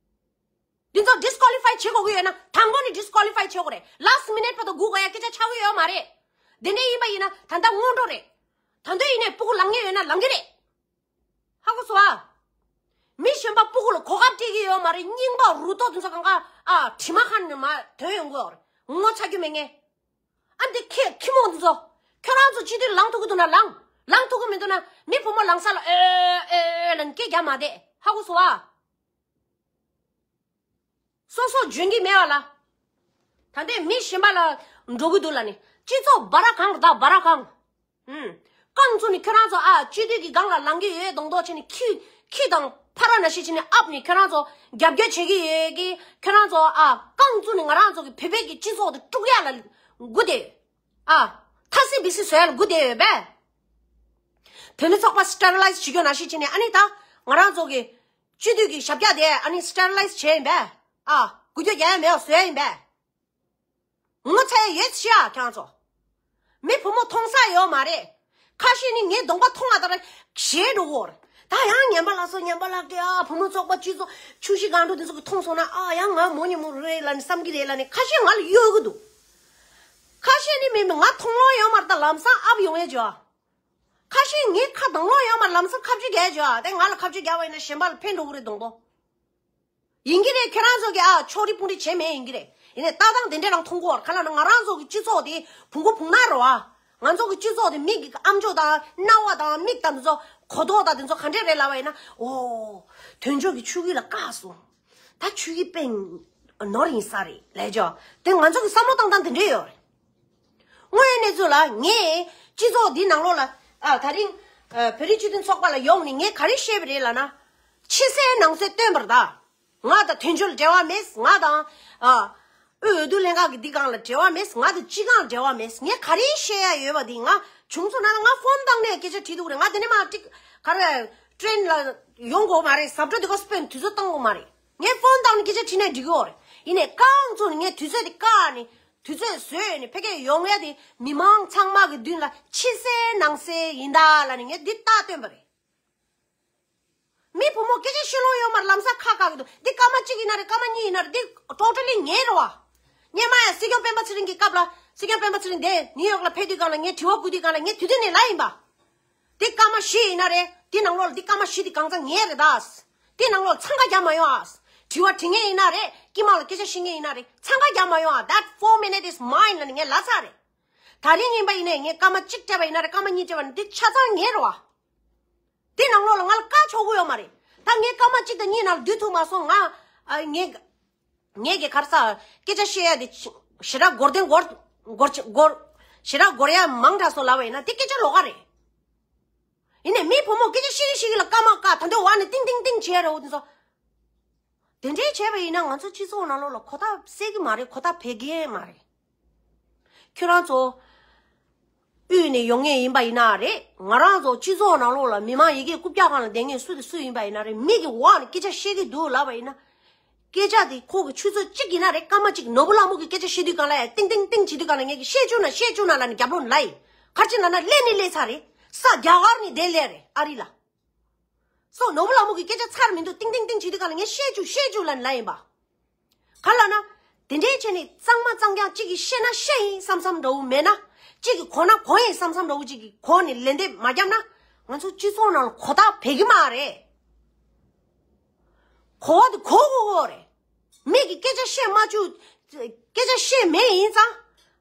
འདི་ཚོ་disqualify་བྱེད་དགོས་ཀྱི་ཡོད་ན་དང་པོ་ནས་disqualify་བྱེད་དགོས་རེད། last minute་བར་དུ་སྒུག་དགོས་ཡ་སྐད་ཆ་ཆགས་ཀྱི་ཡོད་མ་རེད། དེ་འདྲ་ཡིན་པ་ཡིན་ན་ད་ལྟ་སྔོན་འགྲོ་རེད། ད་དུང་ཡིན་ནའི་སྤུ་གུ་ལངས་ངེས་ཡོད་ན་ལངས་ཀྱི་རེད། ཧ་གོ་སོང་ཨ། མི་གཞན་པ་སྤུ་གུ་ལ་གོ་སྐབས་སྤྲད་ཀྱི་ཡོད་མ་རེད། རྙིང་པ་རུ་ཏོག་དེ་ཚོ་སྒང་ག་ཨ་དྲི་མ་ཁ་ནས་མར་ཐོན་ཡོང་གི་ཡོད་རེད། ངོ་ཚ་རྒྱུ་མེད་ངས། ཨ་འདི་ཁྱེད་ཁྱི་མོ་འདི་ཚོ། ཁྱོད་རང་ཚོ་སྤྱི་འཐུས་ལངས་ཐུབ་ཀྱི་འདུག་ན་ལངས། ལངས་ཐུབ་ཀྱི་མི་འདུག་ན་མི་བུ་མོ་ལངས་ས་ལ་ཨེ་ཨེ་ཨེ་ལབ་ནས་སྐད་རྒྱག་མ་བསྡད། ཧ་གོ་སོང་ཨ། སོ་སོ་འཇོན་གྱི་མེད་པ་ལ། ད་ལྟའི་མི་གཞན་པ་ལ་འགྲོ་གི་འདུག་ལབ་ནས་སྤྱི་ཚོགས་སྦ་ར་གང་རེད་ད་སྦ་ར་གང་། ཨུམ། རྐང་བཙུགས་ནས་ཁྱོད་རང་ཚོ་ཨ་སྤྱི་འཐུས་ཀྱི་སྒང་ལ་ལངས་ཀྱི་ཡོད་མདོག་མདོག་བྱས་ནས་ཁྱི་ཁྱི་དང་ཕ་ར་ནང་བཞིན་བྱས་ནས་ཨབ་ནས་ཁྱོད་རང་ཚོ་རྒྱབ་སྐྱོར་བྱེད་ཀྱི་ཡོད་ཀི། ཁྱོད་རང་ཚོ་ཨ་རྐང་བཙུགས་ནས་ང་རང་ཚོ་གི་བོད་པའི་གི་སྤྱི་ཚོགས་དེ་དཀྲུག་ཡ་ལ་སྒུག་བསྡད་ཡོད། ཨ། ཐ་སི་བི་སི་བཟོ་ཡ་ལ་སྒུག་བསྡད་ཡོད་པས། བོད་མི་ཚོགས་པ་སི་ཊེ་རི་ལའི་ཛི་བྱེད་རྒྱུ་ནང་བཞིན་བྱས་ནས་ཨ་ནི་ད་ང་རང་ཚོ་གི་སྤྱི་འཐུས་ཀྱི་ཞབས་བཀྱག་དེ་ཨ་ནི་སི་ཊེ་རི་ལའི་ཛི་བྱས་ཡིན་པས། ཨ། འགུལ་སྐྱོད་རྒྱག་ཡ་མེད་པ་བཟོ་ཡ་ཡིན་པས། ངོ་ཚ་ཡ་ཡོད་ཤག་ཁྱེད་རང་ཚོ། མི་བུ་མོ་མཐོང་ས་ཡོད་མ་རེད། ཁ་ཤས་ནི་ངའི་གདོང་པ་མཐོང་བ་ལྟར་ཞེད་འགྲོ་གི་ཡོད་རེད། ད་ཡང་ངན་པ་ལགས་སོ་ངན་པ་ལགས་ཏེ་ཨ་བུ་མོ་ཚོགས་པ་སྤྱི་ཚོགས་ཆུ་བཞི་སྒང་དྲུག་དེ་ཚོ་གི་མཐོང་སོང་ན་ཨ་ཡང་ང་མོ་ཉི་མོ་རེད་ལབ་ནས་བསམ་གྱི་རེད་ལབ་ནས་ཁ་ཤས་ང་ལ་གཡོལ་གི་འདུག་ཁ་ཤས་ནི་མིན་ང་མཐོང་ལོང་ཡོད་མ་རེད། ད་ལམ་སང་ཨབ་ཡོང་ཡས་བྱོས། ཁ་ཤས་ངའི་ཁ་གདང་ལོང་ཡོད་མ་རེད། ལམ་སང་ཁ་བརྗོད་རྒྱག་ཡས་བྱོས། དེ་ང་ལ་ཁ་བརྗོད་རྒྱག་པ་ཡིན་ན་གཞན་པ་ལ་ཕན་འགྲོ་གི་རེད་གདོང་པོ། ཡིན་གྱི་རེད། ཁྱེད་རང་ཚོ་གི་ཨ་ཕྱོགས་རིས་དཔུང་རིས་བྱས་མེད་ཡིན་གྱི་རེད། ཡིན་ནའི་ལྟ་སྟངས་དེ་འདྲས་རང་མཐོང་གི་ཡོད་རེད། ག་ལབ་ན་ང་རང་ཚོ་གི་སྤྱི་ཚོགས་དེ་བུང་གུ་བུང་ནག་རེད་བ། ང་ཚོ་གི་སྤྱི་ཚོགས་དེ་མིག་གི་ཨམ་ཅོག་དང་རྣ་བ་དང་མིག་དང་དེ་ཚོ་གོ་རྟོགས་དང་དེ་ཚོ་ག་འདྲས་རེད་ལབ་པ་ཡིན་ན། ཨོ། དོན་གཅོད་ཀྱི་ཆུ་རྒྱུན་ལ་བཀག་སོང་། ད་ཆུ་རྒྱུན་དཔེ་ནོར་ཡིན་ས་རེད་ལས་ཅོ། དེ་ང་ཚོ་གི་བསམ་བློ་བཏང་སྟངས་དེ་འདྲས་ཡོད་རེད། དངོས་ཡོད་གནས་ཚུལ་ལ་ངས་སྤྱི་ཚོགས་འདི་ནང་ལོགས་ལ། ཨ། ད་རིང་ཨ། བོད་རིགས་སྤྱི་མཐུན་ཚོགས་པ་ལ་ཡོང་ནས་ངས་ག་རེ་བཤད་པ་རེད་ལབ་ན། ཕྱི་གསལ་ནང་གསལ་སྟོན་པར་གདའ། ང་དང་དོན་གཅོད་ལ་འབྲེལ་བ་མེད། ང་དང་། ཨ། དབུས་འོས་བསྡུ་ལྷན་ཁང་གི་འདི་སྒང་ལ་འབྲེལ་བ་མེད། ང་དང་སྤྱི་ཁང་འབྲེལ་བ་མེད། ངས་ག་རེ་བཤད་ཡ་ཡོད་པ་འདི། ང་བྱུང་སོང་ན་ང་ཕོན་བཏང་ནས་སྐད་ཆ་དྲིས་འདུག་རེད། ང་དེ་ནས་མར་ཀྲིག་ག་རེ་ཊེན་ལ་ཡོང་དགོས་མ་རེད། ཟབ་འཕྲོ་དེ་ག་སྤེན་དུས་ཚོད་བཏང་དགོས་མ་རེད། ངས་ཕོན་བཏང་ནས་སྐད་ཆ་དྲིས་ནས་འགྲིག་གི་ཡོད་རེད། ཡིན་ནའི་རྐང་བཙུགས་ནས་ངས་དུས་ཚོད་དེ་བཀག་ནས་དུས་ཚོད་བཟོས་ནས་ཕ་གིར་ཡོང་ཡ་དེ་མི་མང་ཚང་མ་གི་མདུན་ལ་ཕྱི་གསལ་ནང་གསལ་ཡིན་ད་ལབ་ནས་ངས་འདི་རྟགས་སྟོན་པ་རེད། མི་བུ་མོ་སྐད་ཆ་བཤད་ལོང་ཡོད་མ་རེད། ལམ་སང་ཁ་བཀག་གི་འདུག་འདི་སྐར་མ་གཅིག་ཡིན་ན་རེད། སྐར་མ་གཉིས་ཡིན་ན་རེད། འདི་ཊོ་ཊ་ལི་ངའི་རེད་བ། སྔོན་མ་ཡང་སྲིད་སྐྱོང་སྤེན་པ་ཚེ་རིང་གི་སྐབས་ལ། སྲིད་སྐྱོང་སྤེན་པ་ཚེ་རིང་དེ་ནིའུ་ཡོག་ལ་ཕེབས་དུས་སྒང་ལ་ངས་དྲི་བ་བསྐུར་དུས་སྒང་ལ་ངས་དུས་དེ་ནས་ལབ་ཡིན་པ། འདི་སྐར་མ་བཞི་ཡིན་ན་རེད། འདི་ནང་ལོགས་ལ་འདི་སྐར་མ་བཞི་འདི་གང་ཚང་ངའི་རེད་ད། འདི་ནང་ལོགས་ལ་འཚང་ཁ་རྒྱག་མ་ཡོང་ཨ། དྲི་བ་དྲི་མཁན་ཡིན་ན་རེད། དཀྱིལ་མ་ལ་སྐད་ཆ་བཤད་མཁན་ཡིན་ན་རེད། འཚང་ཁ་རྒྱག་མ་ཡོང་ཨ། That four minute is mine ལབ་ནས་ངས་ལབ་ཚར་རེད། ད་རིང་ཡིན་པ་ཡིན་ནའི་ངས་སྐར་མ་གཅིག་སྤྲད་པ་ཡིན་ན་རེད། སྐར་མ་གཉིས་སྤྲད་པ་ཡིན་ན་འདི་ཆ་ཚང་ངའི་རེད་བ། དེ་ནང་ལོགས་ལ་ང་ལ་བཀག་ཆོག་གི་ཡོད་མ་རེད། ད་ངས་སྐར་མ་གཅིག་དང་གཉིས་ནང་ལ་བསྡུ་ཐུབ་མ་སོང་། ང་ཨ། ངས་ངས་ཀྱི་ག་རེ་ཟ། སྐད་ཆ་བཤད་ཡ་དེ་ཞེ་དྲག་འགོར་དོན་འགོར་འགོར་འགོར། ཞེ་དྲག་འགོར་ཡ་མང་དྲགས་སོང་ལབ་པ་ཡིན་ན་དེ་སྐད་ཆ་ལོགས་ཀ་རེད། ཡིན་ནའི་མི་བུ་མོ་སྐད་ཆ་བཤད་ཀྱི་བཤད་ཀྱི་ལ་སྐར་མ་བཀག་ད་འདོད་བ་ནི་ཏིང་ཏིང་ཏིང་བྱས་རེད་འོ་དེ་ཚོ། དེ་འདྲའི་བྱས་པ་ཡིན་ན་ང་ཚོ་སྤྱི་ཚོགས་ནང་ལོགས་ལ་གོ་རྟོགས་སད་ཀྱི་མ་རེད། གོ་རྟོགས་འཕེལ་གྱི་མ་རེད། ཁྱོད་རང་ཚོ་དབུས་ནས་ཡོང་མཁན་ཡིན་པ་ཡིན་ན་རེད། ང་རང་ཚོ་སྤྱི་ཚོགས་ནང་ལོགས་ལ་མི་མང་ཡི་གེ་རྐུབ་བཀྱག་སྒང་ལ་བསྡད་མཁན་སུ་དེ་སུ་ཡིན་པ་ཡིན་ན་རེད། མི་གི་འོག་ནས་སྐད་ཆ་བཤད་ཀྱི་འདུག་ལབ་པ་ཡིན་ན། སྐད་ཆ་དེ་ཁོ་གི་ཆུ་ཚོད་གཅིག་ཡིན་ན་རེད། སྐར་མ་གཅིག་ནོར་བུ་ལྷ་མོ་གི་སྐད་ཆ་བཤད་དུས་སྒང་ལ་ཡ་ཏིང་ཏིང་ཏིང་བྱེད་དུས་སྒང་ལ་ངས་ཀྱི་བཤད་བཅུག་ན་བཤད་བཅུག་ན་ལབ་ནས་རྒྱབ་ལོགས་ལ་ཡིན། ག་རེ་བྱས་ལབ་ན་སླེབས་ནི་སླེབས་ཚར་རེད། ས་རྒྱ་གར་ནས་བསྡད་སླེབས་རེད་ཨ་རི་ལ། སོ་ནོར་བུ་ལྷ་མོ་གི་སྐད་ཆ་ཚར་མི་འདུག་ཏིང་ཏིང་ཏིང་བྱེད་དུས་སྒང་ལ་ངས་བཤད་བཅུག་བཤད་བཅུག་ལབ་ནས་ལབ་ཡིན་པ། ག་ལབ་ན། དེ་འདྲའི་བྱས་ནས་གཙང་མ་གཙང་རྐྱང་གཅིག་གིས་བཤད་ན་བཤད་ཡིན་བསམ་བསམ་འདྲ་བོ་མེད་ན། གཅིག་གིས་གོ་ན་གོ་ཡིན་བསམ་བསམ་འདྲ་བོ་གཅིག་གིས་གོ་ནས་ལན་འདེབས་མ་བརྒྱབ་ན། ང་ཚོ་སྤྱི་ཚོགས་ནང་ལ་གོ་རྟོགས་འཕེལ་གྱི་མ་རེད། གོ་བ་དེ་གོ་དགོས་ཀྱི་རེད། མི་གིས་སྐད་ཆ་བཤད་མ་བཅུག་སྐད་ཆ་བཤད་མེད་ཡིན་ཙང་།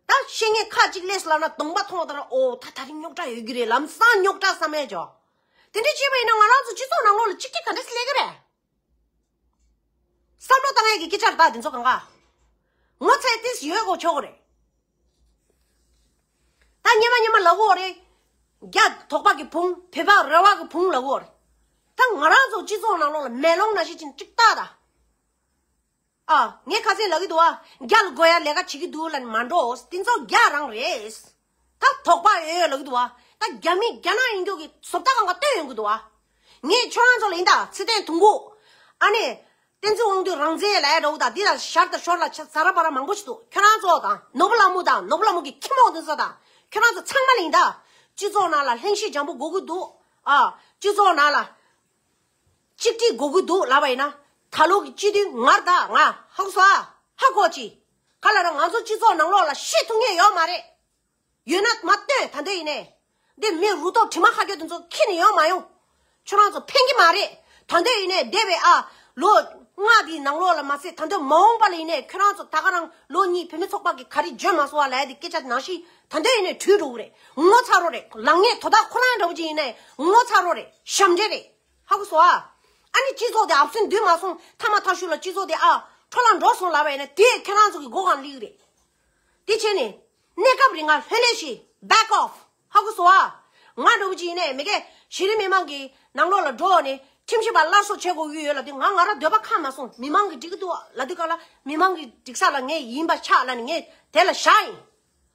ད་བཤད་མཁན་ཁ་གཅིག་སླེབས་སོང་ལབ་ན་གདོང་པ་མཐོང་བ་ལྟར། ཨོ་ད་ད་རིང་རྙོག་དྲ་ཡོད་ཀྱི་རེད། ལམ་སང་རྙོག་དྲ་བསམ་ཡས་འཇོག་དེ་འདྲ་བྱས་པ་ཡིན་ན་ང་རང་ཚོ་སྤྱི་ཚོགས་ནང་ལོགས་ལ་གཅིག་གིས་ག་འདྲ་སེ་སླེབས་ཀྱི་རེད། བསམ་བློ་བཏང་ཡས་ཀྱི་སྐད་ཆ་རེད་ད་དེ་ཚོ་གང་ག་ངོ་ཚ་ཏིས་ཡོད་དགོས་ཆོག་གི་རེད། ད་སྔོན་མ་སྔོན་མ་ལབ་ཀྱི་ཡོད་རེད། རྒྱ་དོགས་པ་གི་བུང་བོད་པ་རེ་བ་གི་བུང་ལབ་ཀྱི་ཡོད་རེད། ད་ང་རང་ཚོ་སྤྱི་ཚོགས་ནང་ལོགས་ལ་མེ་ལོང་ནང་བཞིན་ཅིག་ཅིག་ལྟ་ད། ཨ། ངས་ཁ་སང་ལབ་ཀྱི་འདུག་ཨ། རྒྱ་ལ་དགོས་ཡ་ལས་ཀ་བྱེད་ཀྱི་འདུག་ལབ་ནས་མ་འགྲོ། དེ་ཚོ་རྒྱ་རང་རེད། ད་དོགས་པ་ཡོད་ཡོད་ལབ་ཀྱི་འདུག་ཨ། ད་རྒྱ་མི་རྒྱ་ནག་ཡིན་རྒྱུ་གི་བཟོ་ལྟ་གང་ག་སྟོན་ཡོང་གི་འདུག་ཨ། ངས་ཁྱོད་རང་ཚོ་ལ་ཡིན་ད་ཚེ་བརྟན་དུང་དཀར། ཨ་ནི། བསྟན་འཛིན་དབང་འདུས་རང་བཙན་ལབ་ཡ་འདྲ་བོ་དང་འདི་ལ་ཞར་དང་ཞོར་ལ་ཆ་ཟ་ར་པ་ར་མང་པོ་ཞིག་འདུག་ཁྱོད་རང་ཚོ་དང་ནོར་བུ་ལྷ་མོ་དང་ནོར་བུ་ལྷ་མོ་གི་ཁྱི་མོ་འདི་ཚོ་དང་ཁྱོད་རང་ཚོ་ཚང་མ་ལ་ཡིན་ད། སྤྱི་ཚོགས་ནང་ལ་ལྷན་སྐྱེས་འཇམ་པོ་དགོས་ཀྱི་འདུག་ཨ། སྤྱི་ཚོགས་ནང་ལ། གཅིག་སྒྲིལ་དགོས་ཀྱི་འདུག་ལབ་པ་ཡིན་ན། ད་ལོ་གི་སྤྱི་འཐུས་ངར་ད་ང་ཧ་གོ་སོང་ཨ། ཧ་གོ་ཅི། ག་ལ་ར་ང་ཚོ་སྤྱི་ཚོགས་ནང་ལོགས་ལ་བཤད་ཐུབ་མཁན་ཡོད་མ་རེད། ཡོད་ན་མ་སྟོན་ད་འདོད་ཡིན་ནས། འདི་མི་རུ་ཏོག་དྲི་མ་ཁ་སྐྱོ་དེ་ཚོ་ཁྱེར་ནས་ཡོང་མ་ཡོང་། ཁྱོད་རང་ཚོ་ཕན་གྱི་མ་རེད། ད་འདོད་ཡིན་ནས་འདས་པའི་ཨ། ལོ་ལྔ་དེའི་ནང་ལོགས་ལ་མ་ཟད་ད་འདོད་མ་འོངས་པ་ལ་ཡིན་ནས་ཁྱོད་རང་ཚོ་ད་ག་རང་ལོ་གཉིས་བོད་མི་ཚོགས་པ་གི་ག་རེ་བརྗོད་མ་སོང་བ་ལབ་ཡ་དེ་སྐད་ཆ་ནང་བཞིན་ད་འདོད་ཡིན་ནས་བྲོས་འགྲོ་གི་རེད། ངོ་ཚ་རོགས་རེད། ལངས་ངེས་དོ་བདག་ཁོ་རང་འདྲ་བོ་ཅིག་ཡིན་ནས་ངོ་ཚ་རོགས་རེད། ཞབས་འདྲེན་རེད། ཧ་གོ་སོང་ཨ། ཨ་ནི་སྤྱི་ཚོགས་དེ་ཨབ་སེན་འདུས་མ་སོང་ཐ་མ་ཐ་ཤུ་ལ་སྤྱི་ཚོགས་དེ་ཨ་འཕྲོ་བརླག་འགྲོ་སོང་ལབ་པ་ཡིན་ན་དེ་ཁྱེད་རང་ཚོ་གི་མགོ་གང་ལིག་རེད། དེ་བྱས་ནས་གནས་སྐབས་རིང་ང་ལྷོད་ལྷོད་ཤིག back off ཧ་གོ་སོང་ཨ། ང་འདྲ་བོ་ཅིག་ཡིན་ནས་མི་སྐད་གཞི་རིམ་མི་མང་གི་ནང་ལོགས་ལ་འགྲོ་ནས་ཁྲིམས་ཞིབ་པ་སླར་གསོ་བྱེད་དགོས་ཀྱི་ཡོད་ལབ་དུས་ང་ང་རང་འདོད་པ་ཁ་མ་སོང་། མི་མང་གི་འགྲིག་གི་འདུག་ལབ་དུས་ག་ལ་མི་མང་གི་འགྲིག་ས་ལ་ངས་ཡིན་པ་ཆགས་ལབ་ནས་ངས་དེ་ལ་བཞག་ཡིན།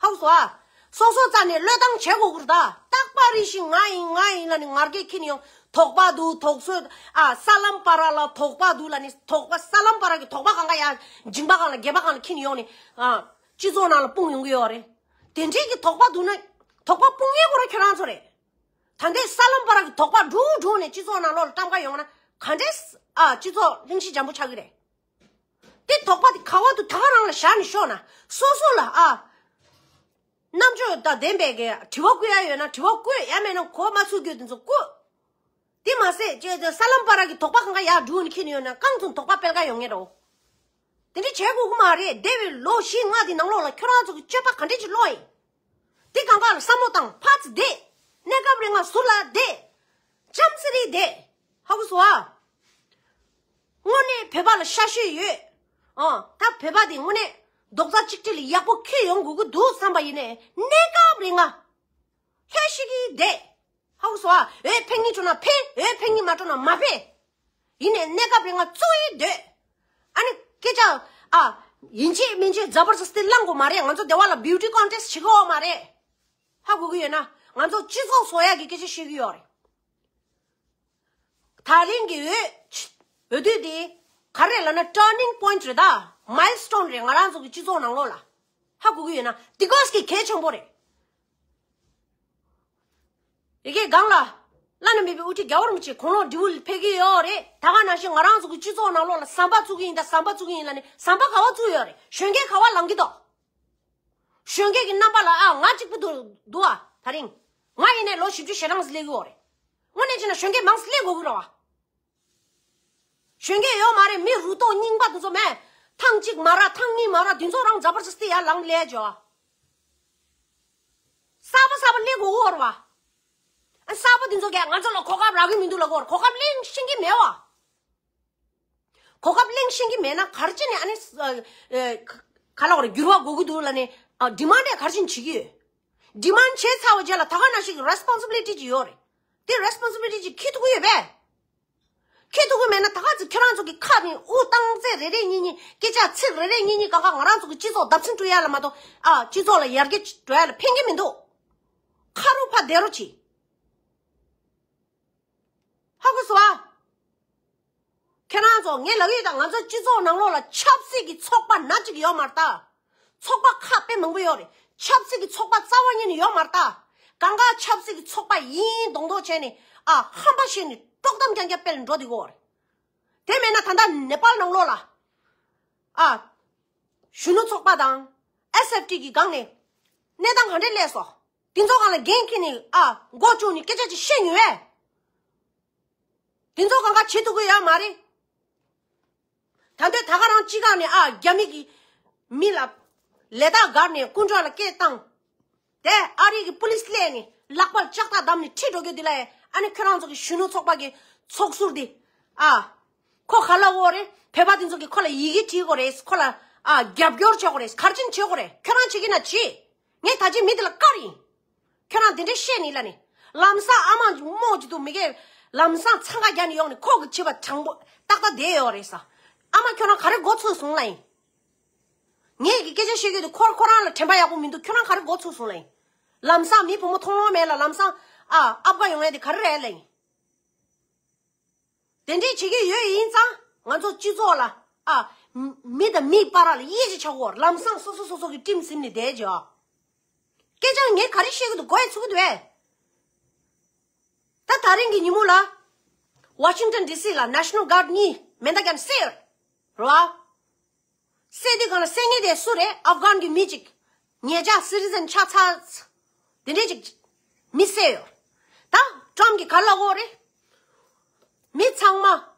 ཧ་གོ་སོང་ཨ། སོ་སོ་རྩ་ནས་བློས་བཏང་བྱེད་དགོས་ཀྱི་རེད་ད། རྟག་པར་རེ་བཞིན་ང་ཡིན་ང་ཡིན་ལབ་ནས་ངར་སྐད་འཁྱེར་ནས་ཡོང་། དོགས་པ་འདུག་དོགས་ཟོན། ཨ། ས་ལམ་བར་ལ་དོགས་པ་འདུག་ལབ་ནས་དོགས་པ་ས་ལམ་བར་གྱི་དོགས་པ་གང་ག་ཡ་མཇིང་པ་སྒང་ལ་སྒལ་པ་སྒང་ལ་འཁྱེར་ནས་ཡོང་ནས། ཨ། སྤྱི་ཚོགས་ནང་ལ་སྤུངས་ཡོང་གི་ཡོད་རེད། དེ་འདྲའི་གི་དོགས་པ་འདུག་ན། དོགས་པ་སྤུངས་ཡས་ཁོ་རང་ཁྱོད་རང་ཚོ་རེད། ད་ལྟའི་ས་ལམ་བར་གྱི་དོགས་པ་འབྲུ་འབྲུ་ནས་སྤྱི་ཚོགས་ནང་ལོགས་ལ་བཀྲམ་ག་ཡོང་ན་ག་འདྲས། ཨ། སྤྱི་ཚོགས་གླེང་གཞི་འཇམ་པོ་ཆགས་ཀྱི་རེད། དེ་དོགས་པ་དེ་ག་བ་དུ་ད་ག་རང་ལ་བཞག་ནས་ཤོག་ན་སོ་སོ་ལ་ཨ། རྣམ་དཔྱོད་དང་ལྡན་པའི་གི་དྲི་བ་བཀོད་ཡ་ཡོད་ན་དྲི་བ་བཀོད། ཡ་མེད་ན་གོ་མ་ཚུགས་རྒྱུ་དེ་ཚོ་བཀོད། དེ་མ་ཟད་ཅེས་ས་ལམ་བར་གྱི་དོགས་པ་གང་ག་ཡར་འགྲོ་ནས་ཁྱེར་ནས་ཡོད་ན་རྐང་ཚུན་དོགས་པ་སྤེལ་ག་ཡོང་ངེས་རོ། དེ་འདྲ་བྱེད་དགོས་ཀྱི་མ་རེད། འདས་པའི་ལོ་བཞི་ལྔ་དེ་ནང་ལོགས་ལ་ཁྱོད་རང་ཚོ་གི་སྤྱོད་པ་ག་འདྲ་ཅིག་ལོག་ཡིན། དེ་གང་ག་ལ་བསམ་བློ་བཏང་། ཕར་ཙམ་བསྡད། གནས་སྐབས་རིང་ང་ཟུར་ལ་བསྡད། འཆམ་སེ་རེ་བསྡད། ཧ་གོ་སོང་ཨ། དངོས་གནས་བོད་པ་ལ་ཤ་ཤེད་ཡོད། ཨ། ད་བོད་པ་དེ་དངོས་གནས་རྡོག་རྩ་གཅིག་སྒྲིལ་ལ་ཡག་པོ་འཁྱེར་ཡོང་དགོས་ཀྱི་འདུག་བསམ་པ་ཡིན་ནའི་གནས་སྐབས་རིང་ང་ལྷོད་ཤིག་གིས་བསྡད། ཧ་གོ་སོང་ཨ། འོས་འཕེན་གྱི་བྱུང་ན་འཕེན། འོས་འཕེན་གྱི་མ་བྱུང་ན་མ་འཕེན། ཡིན་ནའི་གནས་སྐབས་རིང་ང་བཙུགས་ཡི་སྡོད། ཨ་ནི་སྐད་ཆ་ཨ་ཡིན་གཅིག་མིན་གཅིག་ཛ་བར་ཛ་སྟི་བླང་དགོས་མ་རེད། ང་ཚོ་སྡེ་བ་ལ་བིའུ་ཊི་ཀོན་ཊེ་སི་བྱེད་དགོས་མ་རེད། ཧ་གོ་གི་ཡོད་ན་ང་ཚོ་སྤྱི་ཚོགས་བཟོ་ཡག་གི་སྐད་ཆ་བཤད་ཀྱི་ཡོད་རེད། ད་རིང་གི་འོས་འོས་བསྡུ་དེ་ག་རེ་ལབ་ན་ཊར་ནིང་པོ་ཡིན་ཊི་རེད། ད་མའིལ་སི་ཊོན་རེད། ང་རང་ཚོ་གི་སྤྱི་ཚོགས་ནང་ལོགས་ལ་ཧ་གོ་གི་ཡོད་ན་དེ་གོས་ཀྱི་གལ་ཆེན་པོ་རེད། ཡ་གི་སྒང་ལ་བླ་ན་མེད་པའི་དབུ་ཁྲིད་རྒྱལ་བ་རིན་པོ་ཆེ་དགུང་ལོ་བགྲེས་པོ་ཕེབས་ཀྱི་ཡོད་རེད། ད་ག་ནང་བཞིན་ང་རང་ཚོ་གི་སྤྱི་ཚོགས་ནང་ལོགས་ལ་ཟམ་པ་བཙུགས་ཀྱི་ཡིན། ད་ཟམ་པ་བཙུགས་ཀྱི་ཡིན་ལབ་ནས་ཟམ་པ་ག་བ་བཙུགས་ཡོད་རེད། གཞོན་སྐྱེས་ག་བ་ལངས་ཀྱི་འདུག་གཞོན་སྐྱེས་ཀྱི་རྣམ་པ་ལ་ཨ་ང་གཅིག་པུ་འདུག་འདུག་ཨ། ད་རིང་ང་ཡིན་ནས་ལོ་བཞི་བཅུ་ཞེ་གྲངས་སླེབས་ཀྱི་ཡོད་རེད། དངོས་གནས་བྱས་ན་གཞོན་སྐྱེས་མང་ཙམ་སླེབས་དགོས་ཀྱི་རེད་བ། གཞོན་སྐྱེས་ཡོད་མ་རེད། མི་རུ་ཏོག་རྙིང་པ་དེ་ཚོ་མེད། ཐེངས་གཅིག་མ་ར་ཐེངས་གཉིས་མ་ར་དེ་ཚོ་རང་ཛ་བར་ཛ་སྟི་ཡར་ལངས་སླེབས་ཅོ། གསར་པ་གསར་པ་སླེབས་དགོས་ཀྱི་ཡོད་རེད་བ། ཨ་གསར་པ་དེ་ཚོ་གས་ང་ཚོ་ལ་གོ་སྐབས་རག་གི་མི་འདུག་ལབ་ཀྱི་ཡོད་རེད། གོ་སྐབས་ལེན་ཤེས་ཀྱི་མེད་བ། གོ་སྐབས་ལེན་ཤེས་ཀྱི་མེད་ན་ག་རེ་བྱས་ནས་ཨ་ནི་ཨ་ཨ་ག་ལབ་དགོས་རེད། འགྱུར་བ་དགོས་ཀྱི་འདུག་ལབ་ནས་ཨ་ཌི་མན་ཌ་ག་རེ་བྱས་ནས་བྱེད་ཀྱི་ཡོད། ཌི་མན་ཌ་བྱས་ཚར་བའི་རྗེས་ལ་ད་ག་ནང་བཞིན་གྱི་རེ་སི་པོན་སི་བི་ལི་ཊི་ཅིག་ཡོད་རེད། དེ་རེ་སི་པོན་སི་བི་ལི་ཊི་ཅིག་འཁྱེར་ཐུབ་ཀྱི་ཡོད་པས། འཁྱེར་ཐུབ་ཀྱི་མེད་ན་ད་ག་ཚོད་ཁྱེད་རང་ཚོ་གི་ཁ་ནས་དབུགས་བཏང་ཚད་རེ་རེ་གཉིས་གཉིས་སྐད་ཆ་ཚིག་རེ་རེ་གཉིས་གཉིས་གང་ག་ང་རང་ཚོ་གི་སྤྱི་ཚོགས་བརྡབ་གསིག་འགྲོ་ཡ་ལ་མ་གཏོགས་ཨ་སྤྱི་ཚོགས་ལ་ཡར་རྒྱས་འགྲོ་ཡ་ལ་ཕན་གྱི་མི་འདུག་ཁ་རུ་ཕར་བསྡད་རོགས་གྱིས། ཧ་གོ་སོང་ཨ། ཁྱེད་རང་ཚོ་ངས་ལབ་ཡོད་ད། ང་ཚོ་སྤྱི་ཚོགས་ནང་ལོགས་ལ་ཆབ་སྲིད་ཀྱི་ཚོགས་པ་སྣ་གཅིག་ཡོད་མ་རེད་ད། ཚོགས་པ་ཁག་དཔེ་མང་པོ་ཡོད་རེད། ཆབ་སྲིད་ཀྱི་ཚོགས་པ་རྩ་བ་ཉིད་ནས་ཡོད་མ་རེད་ད། གང་ག་ཆབ་སྲིད་ཀྱི་ཚོགས་པ་ཡིན་མདོག་མདོག་བྱས་ནས་ཨ་ཧམ་པ་བཤད་ནས་དཀྲོག་གཏམ་རྐྱང་རྐྱང་སྤེལ་ནས་འགྲོ་བསྡད་ཀྱི་ཡོད་རེད། དེ་མེད་ན་ད་ལྟ་ནེ་པཱལ་ནང་ལོགས་ལ་ཨ་གཞོན་ནུ་ཚོགས་པ་དང་ཨེས་ཨེཕ་ཊི་གི་སྒང་ནས་གནས་སྟངས་ག་འདྲས་སླེབས་སོང་། དེ་ཚོ་སྒང་ལ་འགན་འཁྱེར་ནས་ཨ་མགོ་བཅུག་ནས་སྐད་ཆ་ཅིག་བཤད་མྱོང་བས། དེ་ཚོ་གང་ག་བྱེད་ཐུབ་ཀྱི་ཡོད་མ་རེད། ད་འདོད་ད་ག་རང་སྤྱི་ཁང་ནས་ཨ་རྒྱ་མི་གི་མི་ལ་ལས་རྟགས་བཀར་ནས་སྐུ་མགྲོན་ལ་སྐད་བཏང་། དེ་ཨ་རི་གི་པུ་ལིས་སླེབས་ནས་ལག་པར་ལྕགས་ཐག་བསྡམས་ནས་ཁྲིད་འགྲོ་རྒྱུ་དེ་ལ་ཨ་ནི་ཁྱོད་རང་ཚོ་གི་གཞོན་ནུ་ཚོགས་པ་གི་ཚོགས་ཟུར་དེ་ཨ་ཁོ་ག་ལབ་ཡོད་རེད། བོད་པ་དེ་ཚོ་གི་ཁོ་ལ་ཡི་གེ་བྲིས་དགོས་རེད། ཁོ་ལ་ཨ་རྒྱབ་སྐྱོར་བྱེད་དགོས་རེད། ག་རེ་བྱེད་དགོས་རེད། ཁྱོད་རང་བྱེད་ཀྱི་ན་བྱེད། ངས་ད་ཅི་མི་དེ་ལ་བཀར་ཡིན། ཁྱོད་རང་དེ་འདྲས་བཤད་ནི་ལ་ནི། ལམ་སང་ཨ་མ་རྨོ་ཅིག་འདུག་མི་གས་ལམ་སང་འཚང་ཁ་རྒྱག་ནི་ཡོང་ནི་ཁོག་གི་བྱེད་པ་དྲང་པོ་ཏག་ཏག་བསྡད་ཡོད་རེད་ས། ཨ་མ་ཁྱོད་རང་ག་རེ་མགོ་ཚོས་སོང་ལ་ཡིན། ངས་ཀྱི་སྐད་ཆ་བཤད་རྒྱུ་དེ་ཁོ་ཁོ་རང་ལ་དྲན་པ་ཡག་པོ་མི་འདུག་ཁྱོད་རང་ག་རེ་མགོ་ཚོས་སོང་ལ་ཡིན། ལམ་སང་མི་བུ་མོ་མཐོང་ལོང་མེད་ལ་ལམ་སང་ཨ་ཨབ་ག་ཡོང་ཡ་དེ་ག་རེ་རེད་ལ་ཡིན། དེ་འདྲས་བྱེད་ཀྱི་ཡོད་ཡིན་ཙང་ང་ཚོ་སྤྱི་ཚོགས་ལ་ཨ་མི་དང་མིའི་བར་ལ་དབྱེ་འབྱེད་བྱ་དགོས། ལམ་སང་སོ་སོ་སོ་སོ་གི་ཁྲིམས་ཟིན་ནས་བསྡད་བྱ། སྐད་ཆ་ངས་ག་རེ་བཤད་ཀྱི་འདུག་མགོ་ཡི་ཚུགས་ཀྱི་འདུག་ཨེ། ད་ད་རིང་གི་ཉིན་མོ་ལ་ཝ་ཤིང་ཊོན་ཌི་སི་ལ་ནེ་ཤ་ནལ་གྷར་ཌི་གཉིས་མེ་མདའ་བརྒྱབ་ནས་བསད་ཡོད་རེད་བ། བསད་དུས་སྒང་ལ་བསད་མཁན་དེ་སུ་རེད། ཨབ་གྷན་གྱི་མི་གཅིག་ཉེ་ཆར་སི་ཊི་ཛན་ཆགས་ཚར། དེ་འདྲས་ཅིག་མི་བསད་ཡོད། ད་ཊྲམ་གྱིས་ག་རེ་ལབ་ཀྱི་ཡོད་རེད། མི་ཚང་མ་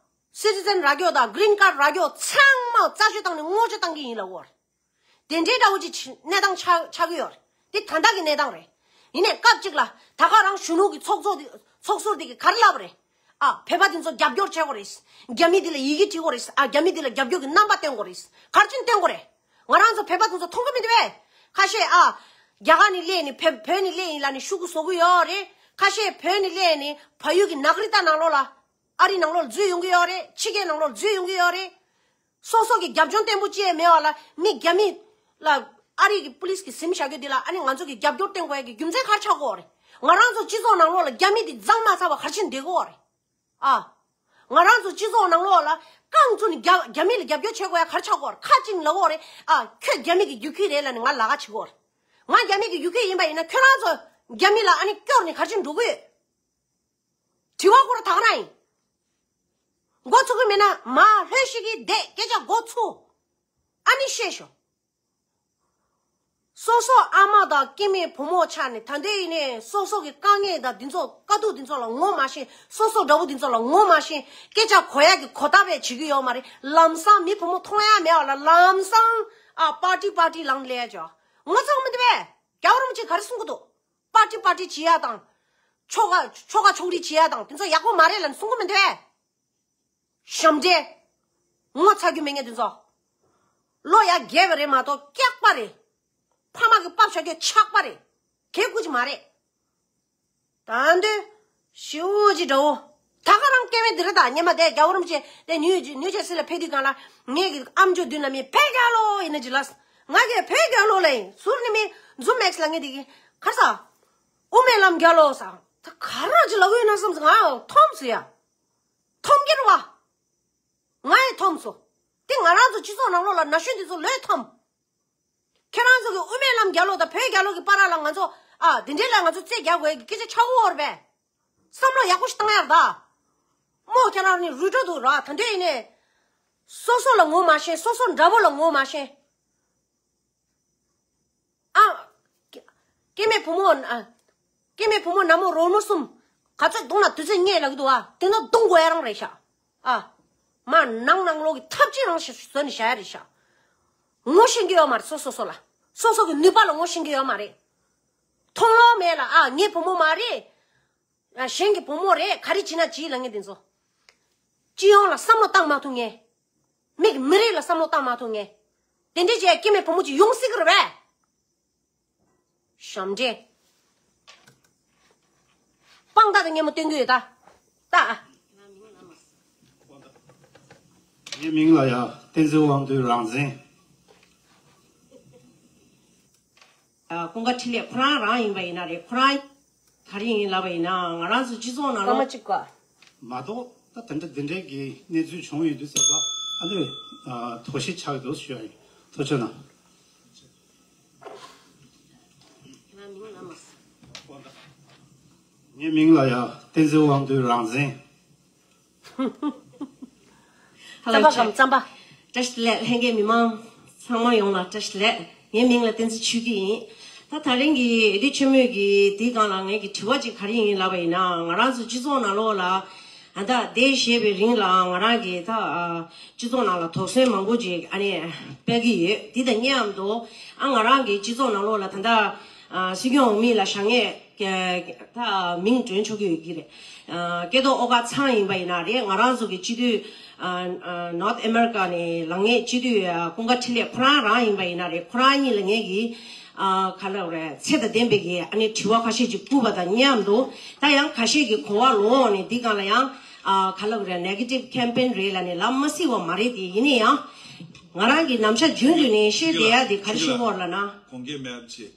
སི་ཊི་ཛན་རག་ཡོད་དང་གི་རིན་ཀར་རག་ཡོད་ཚང་མ་རྩད་གཅོད་བཏང་ནས་ངོ་བཅོལ་བཏང་གི་ཡིན་ལབ་ཀྱི་ཡོད་རེད། དེ་འདྲའི་འདྲ་བོ་ཅིག་གནས་སྟངས་ཆགས་ཆགས་ཀྱི་ཡོད་རེད། དེ་ད་ལྟ་གི་གནས་སྟངས་རེད། ཡིན་ནའི་སྐབས་གཅིག་ལ་ད་ག་རང་གཞོན་ནུ་གི་ཚོགས་གཙོ་དེ་ཚོགས་ཟུར་དེ་གིས་ག་རེ་ལབ་པ་རེད། ཨ་བོད་པ་དེ་ཚོ་རྒྱབ་སྐྱོར་བྱེད་དགོས་རེད། རྒྱ་མི་དེ་ལ་ཡི་གེ་བྲིས་དགོས་རེད། ཨ་རྒྱ་མི་དེ་ལ་རྒྱབ་སྐྱོར་གྱི་རྣམ་པ་སྟོན་དགོས་རེད། ག་རེ་བྱས་ནས་སྟོན་དགོས་རེད། ང་རང་ཚོ་བོད་པ་དེ་ཚོ་མཐོང་གི་མི་འདུག་པས། ཁ་ཤས་ཨ་རྒྱ་གར་ནས་སླེབས་ནས་བོད་བོད་ནས་སླེབས་ཡིན་ལབ་ནས་ཤོག་གུ་བཟོ་གི་ཡོད་རེད། ཁ་ཤས་བོད་ནས་སླེབས་ནས་བལ་ཡུལ་གྱི་ནག་རི་ཏ་ནང་ལོགས་ལ་ཨ་རི་ནང་ལོགས་ལ་འཛུལ་ཡོང་གི་ཡོད་རེད། ཕྱི་རྒྱལ་ནང་ལོགས་ལ་འཛུལ་ཡོང་གི་ཡོད་རེད། སོ་སོ་གི་རྒྱབ་ལྗོངས་བརྟན་པོ་ཅི་ཡང་མེད་པ་ལ་མི་རྒྱ་མི་ལ་ཨ་རི་གི་པུ་ལིས་གིས་ཟིན་བཞག་རྒྱུ་འདི་ལ་ཨ་ནི་ང་ཚོ་གི་རྒྱབ་སྐྱོར་བསྟན་དགོས་ཡ་གི་རྒྱུ་མཚན་ག་རེ་ཆགས་ཀྱི་ཡོད་རེད། ང་རང་ཚོ་སྤྱི་ཚོགས་ནང་ལོགས་ལ་རྒྱ་མི་འདི་གཙང་མ་ཚར་བ་ག་རེ་བྱས་ནས་བསྡད་ཀྱི་ཡོད་རེད། ཨ། ང་རང་ཚོ་སྤྱི་ཚོགས་ནང་ལོགས་ལ་རྐང་བཙུགས་ནས་རྒྱ་རྒྱ་མི་ལ་རྒྱབ་སྐྱོར་བྱེད་དགོས་ཡ་ག་རེ་ཆགས་ཀྱི་ཡོད་རེད། ཁ་ཅིག་ལབ་ཀྱི་ཡོད་རེད། ཨ་ཁྱོད་རྒྱ་མི་གི་རྒྱུག་ཁྱི་རེད་ལབ་ནས་ང་ལ་ཁ་བྱེད་ཀྱི་ཡོད་རེད། ང་རྒྱ་མི་གི་རྒྱུག་ཁྱི་ཡིན་པ་ཡིན་ན་ཁྱོད་རང་ཚོ་རྒྱ་མི་ལ་ཨ་ནི་སྐྱོར་ནས་ག་རེ་བྱས་ནས་འགྲོ་གི་ཡོད། དྲི་བ་ཁོ་རང་ད་ག་རང་ཡིན། མགོ་ཚོས་ཀྱི་མེད་ན་མར་ལྷོད་ཤིག་གིས་བསྡད། སྐད་ཆ་མགོ་ཚོས། ཨ་ནི་བཤད་ཤོག་སོ་སོ་ཨ་མ་དང་སྐྱེ་དམན་བུ་མོ་ཆགས་ནས་ད་ལྟའི་ཡིན་ནའི་སོ་སོ་གི་དཀའ་ངལ་དང་འདི་ཚོ་དཀའ་སྡུག་འདི་ཚོ་ལ་ངོ་མ་ཤེས། སོ་སོ་འདྲ་བོ་འདི་ཚོ་ལ་ངོ་མ་ཤེས། སྐད་ཆ་གོ་ཡ་གི་གོ་ཐབས་བྱེད་ཀྱི་ཡོད་མ་རེད། ལམ་སང་མི་བུ་མོ་མཐོང་ཡ་མེད་པ་ལ་ལམ་སང་ཨ་པར་ཊི་པར་ཊི་ལངས་སླེབས་ཡ་ཅོ། ངོ་ཚ་གི་མི་འདུག་པས། རྒྱལ་བ་རིན་པོ་ཆེ། ག་རེ་གསུང་གི་འདུག་པར་ཊི་པར་ཊི་བྱེད་ཡ་དང་། ཆོ་ག་ཆོ་ག་ཕྱོགས་སྒྲིག་བྱེད་ཡ་དང་དེ་ཚོ་ཡག་པོ་མ་རེད་ལབ་ནས་གསུང་གི་མི་འདུག་ཨེ། ཞབས་འདྲེན། ངོ་ཚ་རྒྱུ་མེད་ངས་དེ་ཚོ། བློ་ཡ་རྒས་པ་རེད་མ་གཏོགས་སྐྱག་པ་རེད། ཕ་མ་གི་པབ་ཆག་རྒྱུ་ཆག་པ་རེད། གལ་ཁུ་ཅི་མ་རེད། ད་འདོད། ཞེ་པོ་ཅིག་འདྲ་བོ། ད་ག་རང་སྐྱེ་བའི་འདི་རེད་ད་སྙེ་མ་དེ་རྒྱལ་བ་རིན་པོ་ཆེ་དེ་ཉུ་ཉུ་ཇར་སི་ལ་ཕེབས་དུས་གང་ལ་ངས་ཀྱི་ཨམ་ཅོག་མདུན་ལ་མི་བོད་རྒྱལ་ལོ་ཡིན་ན་ཅི་ལ། ང་གི་བོད་རྒྱལ་ལོ་ལ་ཡིན་ཟུར་ནས་མི་ཛུམ་མེག་སི་ལ་ངས་དེ་གི་གར་ས། དབུ་མའི་ལམ་རྒྱལ་ལོ་ས། ད་ག་རང་ཅི་ལ་འོས་ན་བསམ་ང་འཐོམ་སོ་ཡ། འཐོམ་གྱི་རེད་བ། ང་ཡི་འཐོམ་སོ། དེ་ང་རང་ཚོ་སྤྱི་ཚོགས་ནང་ལོགས་ལ་ན་གཞོན་འདི་ཚོ་ལོས་འཐོམ། ཁྱེད་རང་ཚོ་གི་དབུ་མའི་ལམ་རྒྱལ་ལོ་དང་བོད་རྒྱལ་ལོ་གི་བར་ལ་ང་ཚོ་ཨ་དེ་འདྲའི་ལ་ང་ཚོ་རྩེ་རྒྱག་དགོས་ཀྱི་སྐད་ཆ་ཆགས་འོར་བས། བསམ་བློ་ཡག་པོ་ཞིག་བཏང་ཡར་ད། མོ་ཁྱེད་རང་ནི་རུལ་འགྲོ་འདུག་ར་ད་འདྲ་ཡིན་ནས། སོ་སོ་ལ་ངོ་མ་ཤེས། སོ་སོ་འདྲ་པོ་ལ་ངོ་མ་ཤེས། ཨ། སྐྱེ་མེད་བུ་མོ་ཨ། སྐྱེ་མེད་བུ་མོ་ནག་མོ་རོལ་མོ་གསུམ། ག་ཚོད་གདོང་ལ་དུས་ཚོད་རྙེད་ལ་གི་འདུག་ཨ་དེ་ན་གདོང་དགོས་ཡ་རང་རེད་ཤག་ཨ། མ་ནང་ནང་ལོག་གི་ཐབས་ཅི་རང་ཞིག་བཟོ་ནས་བཞག་ཡ་རེད་ཤག་ངོ་ཤེས་ཀྱི་ཡོད་མ་རེད། སོ་སོ་སོ་ལ། སོ་སོ་གི་ནུས་པ་ལ་ངོ་ཤེས་ཀྱི་ཡོད་མ་རེད། མཐོང་ལོག་མེད་ལ་ཨ་ངའི་བུ་མོ་མ་རེད། ཨ་གཞན་གྱི་བུ་མོ་རེད། ག་རེ་བྱེད་ན་བྱེད་ལ་ངས་དེ་ཚོ། སྤྱི་ཡོངས་ལ་བསམ་བློ་བཏང་མ་ཐུབ་ངས། མིག་མི་རིགས་ལ་བསམ་བློ་བཏང་མ་ཐུབ་ངས། དེ་འདྲའི་བྱས་སྐྱེ་མེད་བུ་མོ་ཅིག་ཡོང་སྲིད་ཀྱི་རེད་པས། ཞབས་འདྲེན། དཔང་རྟགས་དང་སྙན་མོ་སྟོན་གྱི་ཡོད་ད། ལྟ་ཨ། ངའི་མིང་ལ་ཡ་བསྟན་འཛིན་དབང་འདུས་རང་བཙན། ཀུན་དགའ་འཕྲིན་ལས་ཁོ་རང་རང་ཡིན་པ་ཡིན་ན་རེད། ཁོ་རང་ག་རེ་ཡིན་ལབ་པ་ཡིན་ན་ང་རང་ཚོ་སྤྱི་ཚོགས་ནང་ལ། སྐར་མ་གཅིག་ག་མ་གཏོགས་ད་དེ་འདྲ་དེ་འདྲའི་གི་གནས་ཚུལ་བྱུང་ཡོད་དུས་ཟེར་བ་ཨ་ནི་དོགས་གཞི་ཆགས་འདུག་ཞུ་ཡ་ཡིན། ཐུགས་རྗེ་གནང་། ངའི་མིང་ལ་ཡ་བསྟན་འཛིན་དབང་འདུས་རང་བཙན། ཧ་ལས་ཆེ། རྩམ་པ་གམ་རྩམ་པ། བཀྲ་ཤིས་བདེ་ལེགས། ལྷན་རྒྱས་མི་མང་ཚང་མ་ཡོངས་ལ་བཀྲ་ཤིས་བདེ་ལེགས། ངའི་མིང་ལ་བསྟན་འཛིན་ཆོས་སྐྱིད་ཡིན། ད་ད་རིང་གི་འོས་བསྡུ་ཆེན་མོའི་གི་དེའི་སྒང་ལ་ངའི་གི་དྲི་བ་ཅིག་ག་རེ་ཡིན་ལབ་པ་ཡིན་ན་ང་རང་ཚོ་སྤྱི་ཚོགས་ནང་ལོགས་ལ་ཨ་ད་འདས་ཞེས་པའི་རིང་ལ་ང་རང་གི་ད་སྤྱི་ཚོགས་ནང་ལ་དོགས་ཟོན་མང་པོ་ཅིག་ཨ་ནི་སྤེལ་གི་ཡོད། དེ་དང་མཉམ་དུ་ཨ་ང་རང་གི་སྤྱི་ཚོགས་ནང་ལོགས་ལ་ད་ད་སྲིད་སྐྱོང་འོས་མི་ལ་བཞེངས་མཁན། ད་མིང་འདོན་ཆོག་གི་ཡོད་ཀྱི་རེད། སྐལ་རྡོར་ཨོ་དཀར་ཚང་ཡིན་པ་ཡིན་ན་རེད། ང་རང་ཚོ་གི་སྤྱི་འཐུས་North America ནས་ལངས་མཁན་སྤྱི་འཐུས་ཀུན་དགའ་འཕྲིན་ལས་ཁོ་རང་རང་ཡིན་པ་ཡིན་ན་རེད། ཁོ་རང་གཉིས་ལ་ངས་ཀྱི་ག་ལབ་རེད། ཚད་དང་ལྡན་པའི་གི་ཨ་ནི་དྲི་བ་ཁ་ཤས་ཅིག་བསྐུར་བ་དང་མཉམ་དུ་ད་ཡང་ཁ་ཤས་ཀྱི་གོ་བ་ལོག་ནས་འདི་སྒང་ལ་ཡང་ག་ལབ་རེད། Negative campaign རེད་ལབ་ནས་ལབ་མ་སྲིད་པ་མ་རེད་དེ། ཡིན་ན་ཡང་ང་རང་གི་ནམ་ཞག་རྒྱུན་དུ་ནས་བཤད་བསྡད་ཡ་དེ་ག་རེ་ཞུ་དགོས་ལབ་ན། གོང་གེ་མེབ་ཆེ།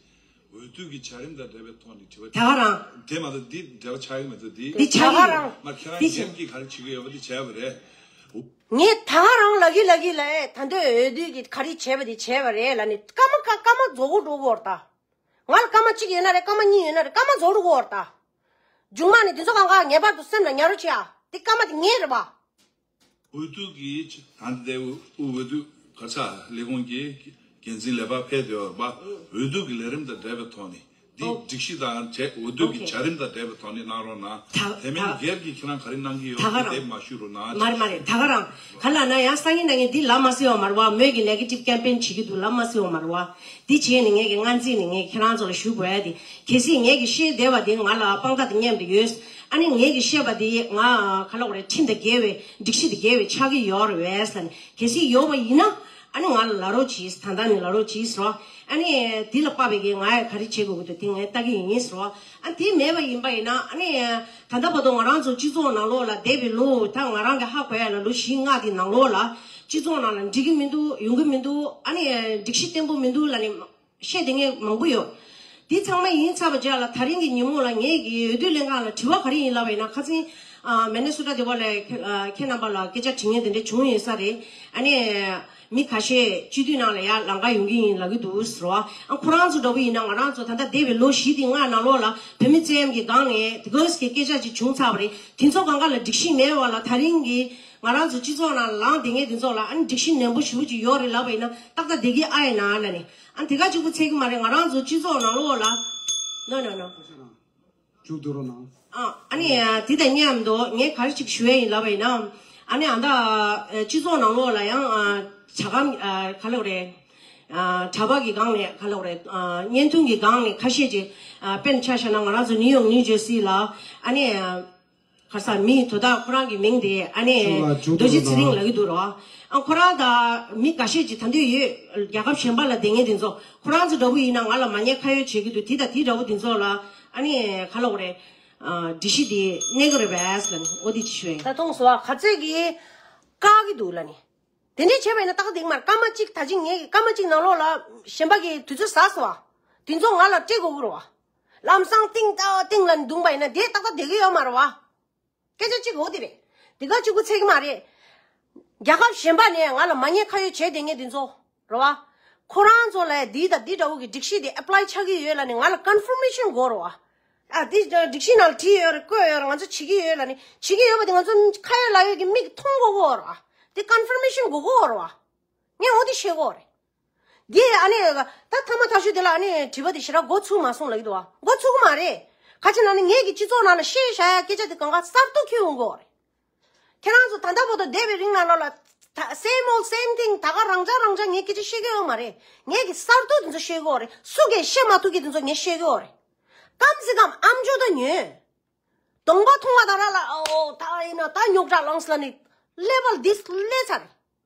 འོས་བསྡུ་གི་བྱ་རིམ་དང་འབྲེལ་བའི་ཐོག་ནས་དྲི་བ། ད་ག་རང་། དེ་མ་གཏོགས་འདི་འབྲེལ་བ་ཆགས་ཀྱི་མི་འདུག་འདི། འདི་ཆགས་ཀྱི་རེད། མ་ཁྱེད་རང་འདི་ཆགས། འདེམས་ཀྱིས་ག་རེ་བྱེད་ཀྱི་ཡོད་པ་འདི་བྱས་པ་རེད། ངས་ད་ག་རང་ལབ་ཀྱི་ལབ་ཀྱི་ལབ་ཨེ། ད་འདོད་འོས་བསྡུ་གི་ག་རེ་བྱས་པ་འདི་བྱས་པ་རེད་ལབ་ནས་སྐར་མ་ཀ་སྐར་མ་རྫོགས་འགྲོ་གི་ཡོད་རེད་ད། ང་ལ་སྐར་མ་གཅིག་ཡོད་ན་རེད། སྐར་མ་གཉིས་ཡོད་ན་རེད། སྐར་མ་རྫོགས་འགྲོ་གི་ཡོད་རེད་ད། མཇུག་མ་ནས་འདི་ཚོ་གང་ག་ངེས་པར་དུ་སེམས་ལ་ཉར་རོགས་བྱེད་ཨ། འདི་སྐར་མ་དེ་ངའི་རེད་པ། འོས་བསྡུ་གི་ད་ལྟའི་དབུས་འོས་བསྡུ་ག་ས་ལས་ཁུངས་ཀྱི་འགན་འཛིན་ལས་པ་ཕེབས་ཡོད་པ། འོས་བསྡུ་གི་ལས་རིམ་དང་འབྲེལ་བའི་ཐོག་ནས་འདི་ཨོ། སྒྲིག་གཞི་དང་བྱས་འོས་བསྡུ་གི་ཨོ་ཁེ། བྱ་རིམ་དང་འབྲེལ་བའི་ཐོག་ནས་གནང་རོགས་གནང་། ད་དེ་མིན་ད་སྒེར་གྱི་ཁྱེད་རང་ག་རེ་གནང་གི་ཡོད་ད་ག་རང་དེ་མ་ཞུ་རོགས་གནང་། མ་རེད་མ་རེད། ད་ག་རང་ག་ལ་ན་ཡང་སང་ཉིན་གནངས་ཉིན་འདི་ལབ་མ་སྲིད་པ་མ་རེད་བ། མོས་ཀྱི་negative campaign བྱེད་ཀྱི་འདུག་ལབ་མ་སྲིད་པ་མ་རེད་བ། འདི་བྱས་ནས་ངས་ཀྱི་སྔ་རྗེས་ནས་ངས་ཁྱེད་རང་ཚོ་ལ་ཞུ་དགོས་ཡ་དེ། གལ་སྲིད་ངས་ཀྱི་བཤད་བསྡད་པ་དེ་ང་ལ་དཔང་རྟགས་དང་མཉམ་དུ་ཡོད། ཨ་ནི་ངས་ཀྱི་བཤད་པ་དེ་ང་ག་ལབ་དགོས་རེད། ཁྲིམས་དང་འགལ་བའི་སྒྲིག་གཞི་དང་འགལ་བའི་ཆགས་ཀྱི་ཡོད་རེད་བས་ཟེར་ནས། གལ་སྲིད་ཡོད་པ་ཡིན་ན་ཨ་ནི་ང་ལ་ལབ་རོགས་གྱིས། ད་ལྟ་ནས་ལབ་རོགས་གྱིས་ཟེར་བ། ཨ་ནི་འདི་ལ་དཔག་པའི་གི་ང་ཡ་ག་རེ་བྱེད་དགོས་ཀྱི་འདུག་དེ་ངས་ལྟ་གི་ཡིན་ཟེར་བ། ཨ་དེ་མེད་པ་ཡིན་པ་ཡིན་ན་ཨ་ནི་ད་ལྟ་བར་དུ་ང་རང་ཚོ་སྤྱི་ཚོགས་ནང་ལོགས་ལ་འདས་པའི་ལོ་ད་ང་རང་གི་ཧ་གོ་ཡ་ལ་ལོ་བཞི་ལྔ་དེ་ནང་ལོགས་ལ་སྤྱི་ཚོགས་ནང་ལ་འགྲིག་གི་མི་འདུག་ཡོང་གི་མི་འདུག་ཨ་ནི་སྒྲིག་གཞི་བརྟན་པོ་མི་འདུག་ལབ་ནས། བཤད་བསྡད་མཁན་མང་པོ་ཡོད། འདི་ཚང་མ་ཡིན་ཚར་བ་རྗེས་ལ་ད་རིང་གི་ཉིན་མོ་ལ་ངས་ཀྱི་འོས་བསྡུ་ལྷན་ཁང་ལ་དྲི་བ་ག་རེ་ཡིན་ལབ་པ་ཡིན་ན། ཁ་སང་ཨ་མི་ནི་སོ་ཊ་དེ་པ་ལ་ཁྱེད་རྣམ་པ་ལ་སྐད་ཆ་དྲི་མཁན་དེ་འདྲ་བྱུང་ཡོད་ས་རེད། ཨ་ནི་མི་ཁ་ཤས་སྤྱི་འཐུས་ནང་ལ་ཡར་ལངས་ཀ་ཡོང་གི་ཡིན་ལབ་ཀྱི་འདུག་ཟེར་བ། ཨ་ཁོ་རང་ཚོ་འདྲ་པོ་ཡིན་ན་ང་རང་ཚོ་ད་ལྟ་འདས་པའི་ལོ་བཞི་དེ་སྔ་ནང་ལོགས་ལ་བོད་མི་བཙན་གྱི་སྒང་ནས་དེ་གོས་ཀྱི་སྐད་ཆ་ཅིག་བྱུང་ཚར་བ་རེད། དེ་ཚོ་གང་ག་ལ་སྒྲིག་གཞི་མེད་པ་ལ་ད་རིང་གི་ང་རང་ཚོ་སྤྱི་ཚོགས་ནང་ལངས་བསྡད་མཁན་དེ་ཚོ་ལ་ཨ་ནི་སྒྲིག་གཞི་ནན་པོ་ཞེ་པོ་ཅིག་ཡོད་རེད་ལབ་པ་ཡིན་ན་ཏག་ཏག་བསྡད་ཀྱི་ཨ་ཡིན་ན་ལབ་ནས། ཨ་དེ་ག་གཅིག་པུ་ཚད་ཀྱི་མ་རེད། ང་རང་ཚོ་སྤྱི་ཚོགས་ནང་ལོགས་ལ། ནོ་ནོ་ནོ། མཇུག་བསྡུ་རོགས་གནང་། ཨ་ཨ་ནི་དེ་དང་མཉམ་དུ་ངས་ག་རེ་ཅིག་ཞུ་ཡ་ཡིན་ལབ་པ་ཡིན་ན། ཨ་ནི་ཨ་ད་སྤྱི་ཚོགས་ནང་ལོགས་ལ་ཡང་ཇ་སྒམ་ག་ལབ་རེད། ཨ་གྲྭ་པ་གི་སྒང་ནས་ག་ལབ་དགོས་རེད། ཨ་བརྙན་ཐུང་གི་སྒང་ནས་ཁ་ཤས་ཀྱིས་ཨ་དཔེར་ན་ཆ་བཞག་ན་ང་རང་ཚོ་ནིའུ་ཡོག་ནིའུ་ཇར་སི་ལ་ཨ་ནི་ཨ་ག་ས་མི་དོ་བདག་ཁོ་རང་གི་མིང་དེ་ཨ་ནི་ཚུར་ལ་འཇུག་རྡོ་རྗེ་ཐུབ་ཚེ་རིང་ལབ་ཀྱི་འདུག་རོ། ཨ་ཁོ་རང་དང་མི་འགའ་ཤས་ཀྱིས་ད་འདོད་ཡོད། རྒྱལ་ཁབ་གཞན་པ་ལ་བསྡད་མཁན་དེ་ཚོ་ཁོ་རང་ཚོ་འདྲ་པོ་ཡིན་ན་ང་ལ་མ་ཉེས་ཁ་གཡོགས་བྱེད་ཀྱི་འདུག་དེ་དང་དེ་འདྲ་པོ་དེ་ཚོ་ལ་ཨ་ནི་ག་ལབ་དགོས་རེད། ཨ་སྒྲིག་གཞི་དེ་གནས་ཀྱི་རེད་པས་ལབ་ནས་འོ་དེ་ཅིག་ཞུ་ཡིན། ད་མཐོང་སོང་ཨ། ག་ཚོད་ཀྱིས་བཀག་གི་འདུག་ལབ་ནས། དེ་འདྲས་བྱས་པ་ཡིན་ན་ཏག་ཏག་འདུག་མ་རེད། སྐར་མ་གཅིག་ད་ཅིག་ངས་སྐར་མ་གཅིག་ནང་ལོགས་ལ་གཞན་པ་གི་དུས་ཚོད་ཟ་སོང་བ། དེ་ཚོ་ང་ལ་སྤྲད་དགོས་ཀྱི་རེད་བ། ལམ་སང་ཏིང་ཏའོ་ཏིང་ལ་འདུག་པ་ཡིན་ན་དེ་ཏག་ཏག་བསྡད་ཀྱི་ཡོད་མ་རེད་བ། སྐད་ཆ་གཅིག་འོ་དེ་རེད། དེ་ག་གཅིག་པུ་ཚད་ཀྱི་མ་རེད། རྒྱལ་ཁབ་གཞན་པ་ནས་ང་ལ་མ་ཉེས་ཁ་གཡོགས་བྱས་བསྡད་མཁན་དེ་ཚོ་རེད་བ། ཁོ་རང་ཚོ་ལ་འདི་དང་འདི་འདྲ་བོ་གི་སྒྲིག་གཞི་དེ་ཨེ་པ་ལའི་ཆགས་ཀྱི་ཡོད་ལབ་ནས་ང་ལ་ཀོན་ཕར་མེ་ཤན་དགོས་རེད་བ། ཨ་འདི་སྒྲིག་གཞི་ནང་ལ་བྲིས་ཡོད་རེད། བཀོད་ཡོད་རེད། ང་ཚོ་བྱེད་ཀྱི་ཡོད་ལབ་ནས་བྱེད་ཀྱི་ཡོད་པ་དེ་ང་ཚོ་ཁ་ཡོད་ལག་ཡོད་ཀྱི་མིག་མཐོང་དགོས་ཀྱི་ཡོད་རེད་བ། དེ་ཀོན་ཕར་མེ་ཤན་དགོས་ཀྱི་ཡོད་རེད་བ། ངས་འོ་དེ་ཤེས་ཀྱི་ཡོད་རེད། འདི་ཨ་ནི་ད་ཐ་མ་ཐག་ཤུ་དེ་ལ་ཨ་ནི་དྲི་བ་དེ་ཞེ་དྲག་འགོ་ཚུགས་མ་སོང་ལབ་ཀྱི་འདུག་བ། འགོ་ཚུགས་ཀྱི་མ་རེད། ག་ཅི་ན་ནི་ངེད་ཀྱི་སྤྱི་ཚོགས་ནང་ལ་བཤད་བཞག་ཡ་སྐད་ཆ་དེ་གང་ག་གསར་གཏོད་ཁྱོན་ཡོང་གི་ཡོད་རེད། ཁྱེད་རང་ཚོ་ད་ལྟ་བར་དུ་བསྡད་པའི་རིང་ནང་ལོགས་ལ་ད་same old same thing ད་ག་རང་འཇགས་རང་འཇགས་ངས་སྐད་ཆ་བཤད་ཀྱི་ཡོད་མ་རེད། ངེད་ཀྱི་གསར་གཏོད་དེ་ཚོ་བཤད་ཀྱི་ཡོད་རེད། སུ་གིས་བཤད་མ་ཐུབ་ཀྱི་དེ་ཚོ་ངས་བཤད་ཀྱི་ཡོད་རེད། གམ་སེ་གམ་ཨམ་ཅོག་ད་ཉོན། གདོང་པ་མཐོང་བ་དང་ར་ལ་ཨོ་ད་ཡིན་ན་ད་རྙོག་དྲ་ལངས་ལ་ནི་ཀླད་པ་འདི་ཀླད་ཚར།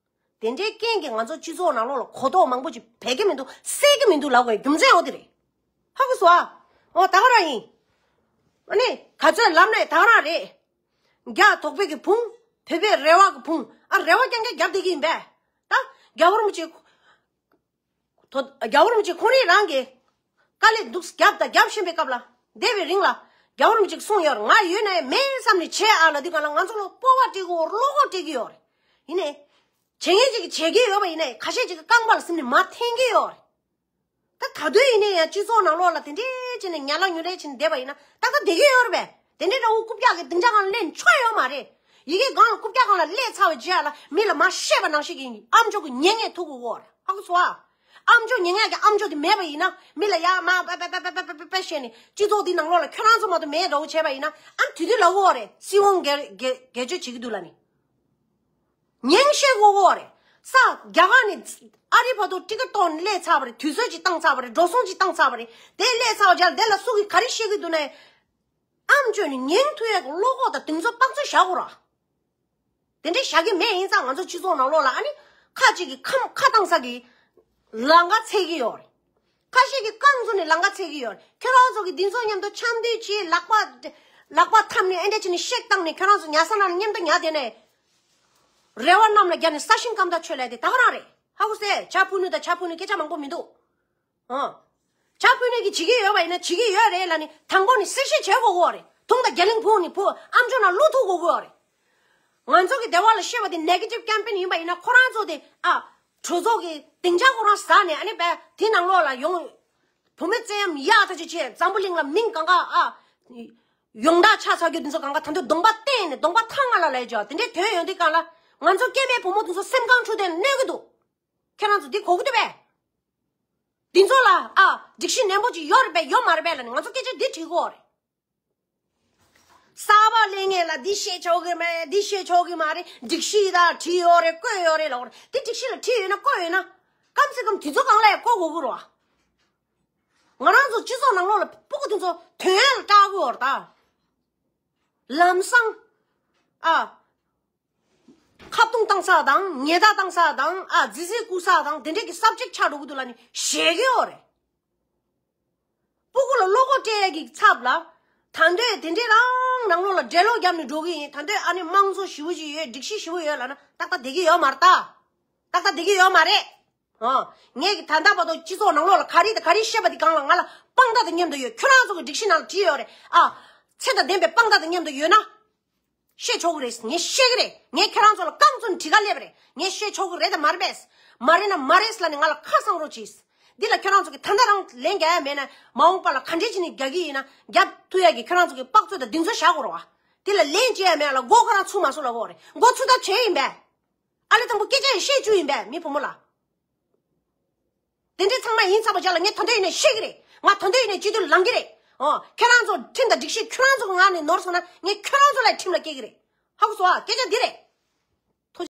དེ་འདྲའི་རྐྱེན་གྱིས་ང་ཚོ་སྤྱི་ཚོགས་ནང་ལོགས་ལ་གོ་རྟོགས་མང་པོ་ཅིག་བེད་ཀྱི་མི་འདུག་གསལ་གྱི་མི་འདུག་ལབ་དགོས་རྒྱུ་མཚན་འོ་དེ་རེད། ཧ་གོ་སོང་ཨ། འོ་ད་ག་རང་ཡིན། ཨ་ནི་ག་ཚོད་ལབ་ནས་ད་ག་རང་རེད། རྒྱ་དོག་པའི་གི་བུང་། བོད་པའི་རེ་བ་གི་བུང་། ཨ་རེ་བ་རྐྱང་རྐྱང་རྒྱབ་བསྡད་ཀྱི་ཡིན་པས། ད་རྒྱལ་བ་རིན་པོ་ཆེ། དོ་རྒྱལ་བ་རིན་པོ་ཆེ་ཁོང་རང་རང་གིས་དཀའ་ལས་སྡུག་རྒྱབ་དང་རྒྱབ་བཞིན་པའི་སྐབས་ལ་བསྡད་པའི་རིང་ལ་རྒྱལ་བ་རིན་པོ་ཆེས་གསུངས་ཡོད་རེད། ང་ཡོད་ན་ཡང་མེད་བསམ་ནས་བྱེད་ཨ་ལབ་དུས་གང་ལ་ང་ཚོ་ལ་སྤོབས་པ་སྤྲད་ཀྱི་ཡོད་རེད། བློ་ཁོག་སྤྲད་ཀྱི་ཡོད་རེད། ཡིན་ནའི། བྱེད་མཁན་ཅིག་གིས་བྱེད་ཀྱི་ཡོད་པ་ཡིན་ནའི་ཁ་ཤས་ཅིག་གིས་རྐང་པ་ལ་ཟིན་ནས་མར་འཐེན་གྱི་ཡོད་རེད། ད་ད་དུང་ཡིན་ནའི་ཡང་སྤྱི་ཚོགས་ནང་ལོགས་ལ་དེ་འདྲའི་བྱས་ནས་ཉལ་ལ་ཉུལ་རེ་བྱས་ནས་བསྡད་པ་ཡིན་ན་ཏག་ཏག་བསྡད་ཀྱི་ཡོད་རེད་པས། དེ་འདྲའི་འདྲ་བོ་རྐུབ་བཀྱག་གི་སྡིངས་ཆ་སྒང་ལ་སླེབས་ཆོག་ཡོད་མ་རེད། ཡི་གེ་སྒང་ལ་རྐུབ་བཀྱག་སྒང་ལ་སླེབས་ཚར་བའི་རྗེས་ལ་མི་ལ་མར་བཤད་པ་ནང་བཞིན་གྱི་ཨམ་ཅོག་གི་ཉན་ངེས་ཐུག་གི་ཡོད་རེད། ཧ་གོ་སོང་ཨ། ཨམ་ཅོག་ཉན་ངེས་ཀྱི་ཨམ་ཅོག་དེ་མེད་པ་ཡིན་ན་མི་ལ་ཡ་མ་པ་པ་པ་པ་བཤད་ནས་སྤྱི་ཚོགས་འདི་ནང་ལོགས་ལ་ཁྱོད་རང་ཚོ་མ་གཏོགས་མེད་འདྲ་བོ་བྱས་པ་ཡིན་ན་ཨ་དེ་དུས་ལབ་ཀྱི་ཡོད་རེད། སྲིད་དབང་སྒེར་སྒེར་སྒེར་གཅོད་བྱེད་ཀྱི་འདུག་ལབ་ནས། ཉན་ཤེས་དགོས་ཀྱི་ཡོད་རེད། ས་རྒྱ་གར་ནས་ཨ་རི་བར་དུ་ཊི་ཀེ་ཊི་གཏོང་ནས་སླེབས་ཚར་བ་རེད། དུས་ཚོད་ཅིག་བཏང་ཚར་བ་རེད། འགྲོ་སོང་ཅིག་བཏང་ཚར་བ་རེད། དེ་སླེབས་ཚར་བ་རྗེས་ལ་དེ་ལ་སུ་གིས་ག་རེ་བཤད་ཀྱི་འདུག་ན། ཨམ་ཅོག་ནས་ཉན་ཐུབ་ཡག་གི་བློ་ཁོག་དང་གདེང་ཚོད་དཔག་ཚོད་བཞག་དགོས་ར། དེ་འདྲའི་བཞག་གི་མེད། ཡིན་ཙང་ང་ཚོ་སྤྱི་ཚོགས་ནང་ལོགས་ལ་ཨ་ནི་ཁ་ཅིག་གིས་ཁམ་ཁ་བཏང་ས་གི་ལམ་ཁ་འཚོལ་གྱི་ཡོད་རེད། ཁ་ཤས་ཀྱིས་རྐང་བཙུགས་ནས་ལམ་ཁ་འཚོལ་གྱི་ཡོད་རེད། ཁྱོད་རང་ཚོ་གིས་འདི་ཚོ་མཉམ་དུ་འཆམ་མཐུན་བྱས་ལག་པ་ལག་པ་འཐམས་ནས་ཨེ་འདྲ་བྱས་ནས་གཤེགས་བཏང་ནས་ཁྱོད་རང་ཚོ་ཉལ་ས་ནང་ལ་མཉམ་དུ་ཉལ་བསྡད་ནས། རེ་བ་གནམ་ལ་བརྒྱབ་ནས་ས་ཞིང་སྐམ་ཐག་ཆོད་ལས་དེ་ད་ག་རང་རེད། ཧ་གོ་སོང་ཨ། ཇ་ཕུ་ནུ་དང་ཇ་ཕུ་ནུ་སྐད་ཆ་མང་པོ་མི་འདུག་ཨང་། ཇ་ཕུ་ནུ་གིས་བྱེད་ཀྱི་ཡོད་པ་ཡིན་ན་བྱེད་ཀྱི་ཡོད་རེད་ལབ་ནས་དང་པོ་ནས་གསལ་བཤད་བྱེད་དགོས་ཀྱི་ཡོད་རེད། དུང་དང་རྒྱ་གླིང་ཕུ་ནས་ཕུ་ཨམ་ཅོག་ནང་བླུག་ཐུབ་དགོས་ཀྱི་ཡོད་རེད། ང་ཚོ་གི་སྡེ་བ་ལ་བཤད་པ་དེ་negative campaign་ཡིན་པ་ཡིན་ན་ཁོ་རང་ཚོ་དེ་ཨ། གྲོས་ཚོགས་ཀྱི་སྡིངས་ཆ་ཁོ་རང་ཟ་ནས་ཨ་ནི་བས་དེ་ནང་ལོགས་ལ་ཡོང་། བུད་མེད་བཙན་གཡེམ་ཡག་ཐག་ཆོད་བྱས་འཛམ་བུ་གླིང་ལ་མིང་གང་ག་ཨ། ཡོངས་གྲགས་ཆགས་ཚར་རྒྱུ་དེ་ཚོ་གང་ག་ད་དུང་གདོང་པ་བསྟན་ནས་གདོང་པ་ཐང་ང་ལ་ལས་ཅོ་དེ་འདྲའི་དོན་ཡོང་དུས་གང་ལ་ང་ཚོ་སྐྱེས་པའི་བུ་མོ་དེ་ཚོ་སེམས་ཁམས་འཁྲུག་དེ་གནོད་གི་འདུག་ཁྱེད་རང་ཚོ་འདི་གོ་གི་འདུག་པས། འདི་ཚོ་ལ་ཨ་སྒྲིག་གཞི་ནན་པོ་ཅིག་ཡོད་རེད་པས་ཡོད་མ་རེད་པས་ལབ་ནས་ང་ཚོ་སྐད་ཆ་འདི་དྲིས་དགོས་རེད། གསར་པ་སླེབས་མཁན་ལ་འདི་བཤད་ཆོག་གི་མ་རེད། འདི་བཤད་ཆོག་གི་མ་རེད། སྒྲིག་གཞི་དང་བྲིས་ཡོད་རེད་བཀོད་ཡོད་རེད་ལབ་རེད། འདི་སྒྲིག་གཞི་ལ་བྲིས་ཡོད་ན་བཀོད་ཡོད་ན་གམ་སེ་གམ་དེ་ཚོ་སྒང་ལ་ཡང་བཀོད་དགོས་ཀྱི་རེད་བ། ང་རང་ཚོ་སྤྱི་ཚོགས་ནང་ལོགས་ལ་སྤུ་གུ་དེ་ཚོ་དོན་ཡོད་ལ་སྐྲག་གི་ཡོད་རེད་ད། ལམ་སང་ཨ། ཁ་རྡུང་བཏང་ས་དང་ཉེས་བརྡ་བཏང་ས་དང་ཨ་རྫི་རྫི་བཀུག་ས་དང་དེ་འདྲས་ཀྱི་subject ཆགས་འགྲོ་གི་འདུག་ལབ་ནས་ཞེད་ཀྱི་ཡོད་རེད། སྤུ་གུ་ལ་བློ་ཁོག་སྤྲད་ཡས་ཀྱི་ཚབ་ལ། ད་འདོད་དེ་འདྲས་རང་ནང་ལོགས་ལ་འགྲེལ་ལོག་བརྒྱབ་ནས་འགྲོ་གི་ཡིན། ད་འདོད་ཨ་ནི་དམངས་གཙོ་ཞེ་པོ་ཅིག་ཡོད། སྒྲིག་གཞི་ཞེ་པོ་ཡོད་ལབ་ན་ཏག་ཏག་བསྡད་ཀྱི་ཡོད་མ་རེད་ད། ཏག་ཏག་བསྡད་ཀྱི་ཡོད་མ་རེད། ཨ། ངས་ཀྱི་ད་ལྟ་བར་དུ་སྤྱི་ཚོགས་ནང་ལོགས་ལ་ག་རེ་དང་ག་རེ་བཤད་པ་དེ་སྒང་ལ་ང་ལ་དཔང་རྟགས་དང་མཉམ་དུ་ཡོད། ཁྱོད་རང་ཚོ་གི་སྒྲིག་གཞི་ནང་ལ་བྲིས་ཡོད་རེད་ཨ། ཚད་དང་ལྡན་པའི་དཔང་རྟགས་དང་མཉམ་དུ་ཡོད་ན། བཤད་ཆོག་གི་རེད། ངས་བཤད་གི་རེད། ངས་ཁྱེད་རང་ཚོ་ལ་རྐང་བཙུགས་ནས་དྲི་ག་སླེབས་པ་རེད། ངས་བཤད་ཆོག་གི་རེད་དང་མ་རེད་པས། མ་རེད་ན་མ་རེད་ལབ་ནས་ང་ལ་ཁ་གསང་རོགས་གྱིས། འདི་ལ་ཁྱོད་རང་ཚོ་གི་ད་ལྟ་རང་ལན་རྒྱག་ཡ་མེད་ན་མ་འོངས་པ་ལ་ག་འདྲས་བྱས་ནས་རྒྱག་གི་ཡིན་ན་རྒྱབ་ཐུབ་ཡ་གི་ཁྱོད་རང་ཚོ་གི་དཔག་ཚོད་དང་གདེང་ཚོད་བཞག་དགོས་རེད་བ། འདི་ལ་ལན་བྱེད་ཡ་མེད་ལ་མགོ་ཁོ་རང་ཚུགས་མ་སོང་ལབ་དགོས་རེད། མགོ་ཚུགས་ཐབས་བྱས་ཡིན་པས། ཨ་ལེ་དང་པོ་སྐད་ཆ་ཡང་བཤད་བཅུག་ཡིན་པས་མི་བུ་མོ་ལ། དེ་འདྲའི་ཚང་མ་ཡིན་ཚར་བ་རྗེས་ལ་ངས་ད་དུང་ཡིན་ནས་བཤད་ཀྱི་རེད། ང་ད་དུང་ཡིན་ནས་སྤྱི་འཐུས་ལངས་ཀྱི་རེད། ཨོ། ཁྱེད་རང་ཚོ་ཁྲིམས་དང་སྒྲིག་གཞི་ཁྱེད་རང་ཚོ་གི་ངག་ནས་ནོར་སོང་ན་ངས་ཁྱེད་རང་ཚོ་ལ་ཁྲིམས་ལ་སྐྱེལ་གྱི་རེད། ཧ་གོ་སོང་ཨ། སྐད་ཆ་འདི་རེད།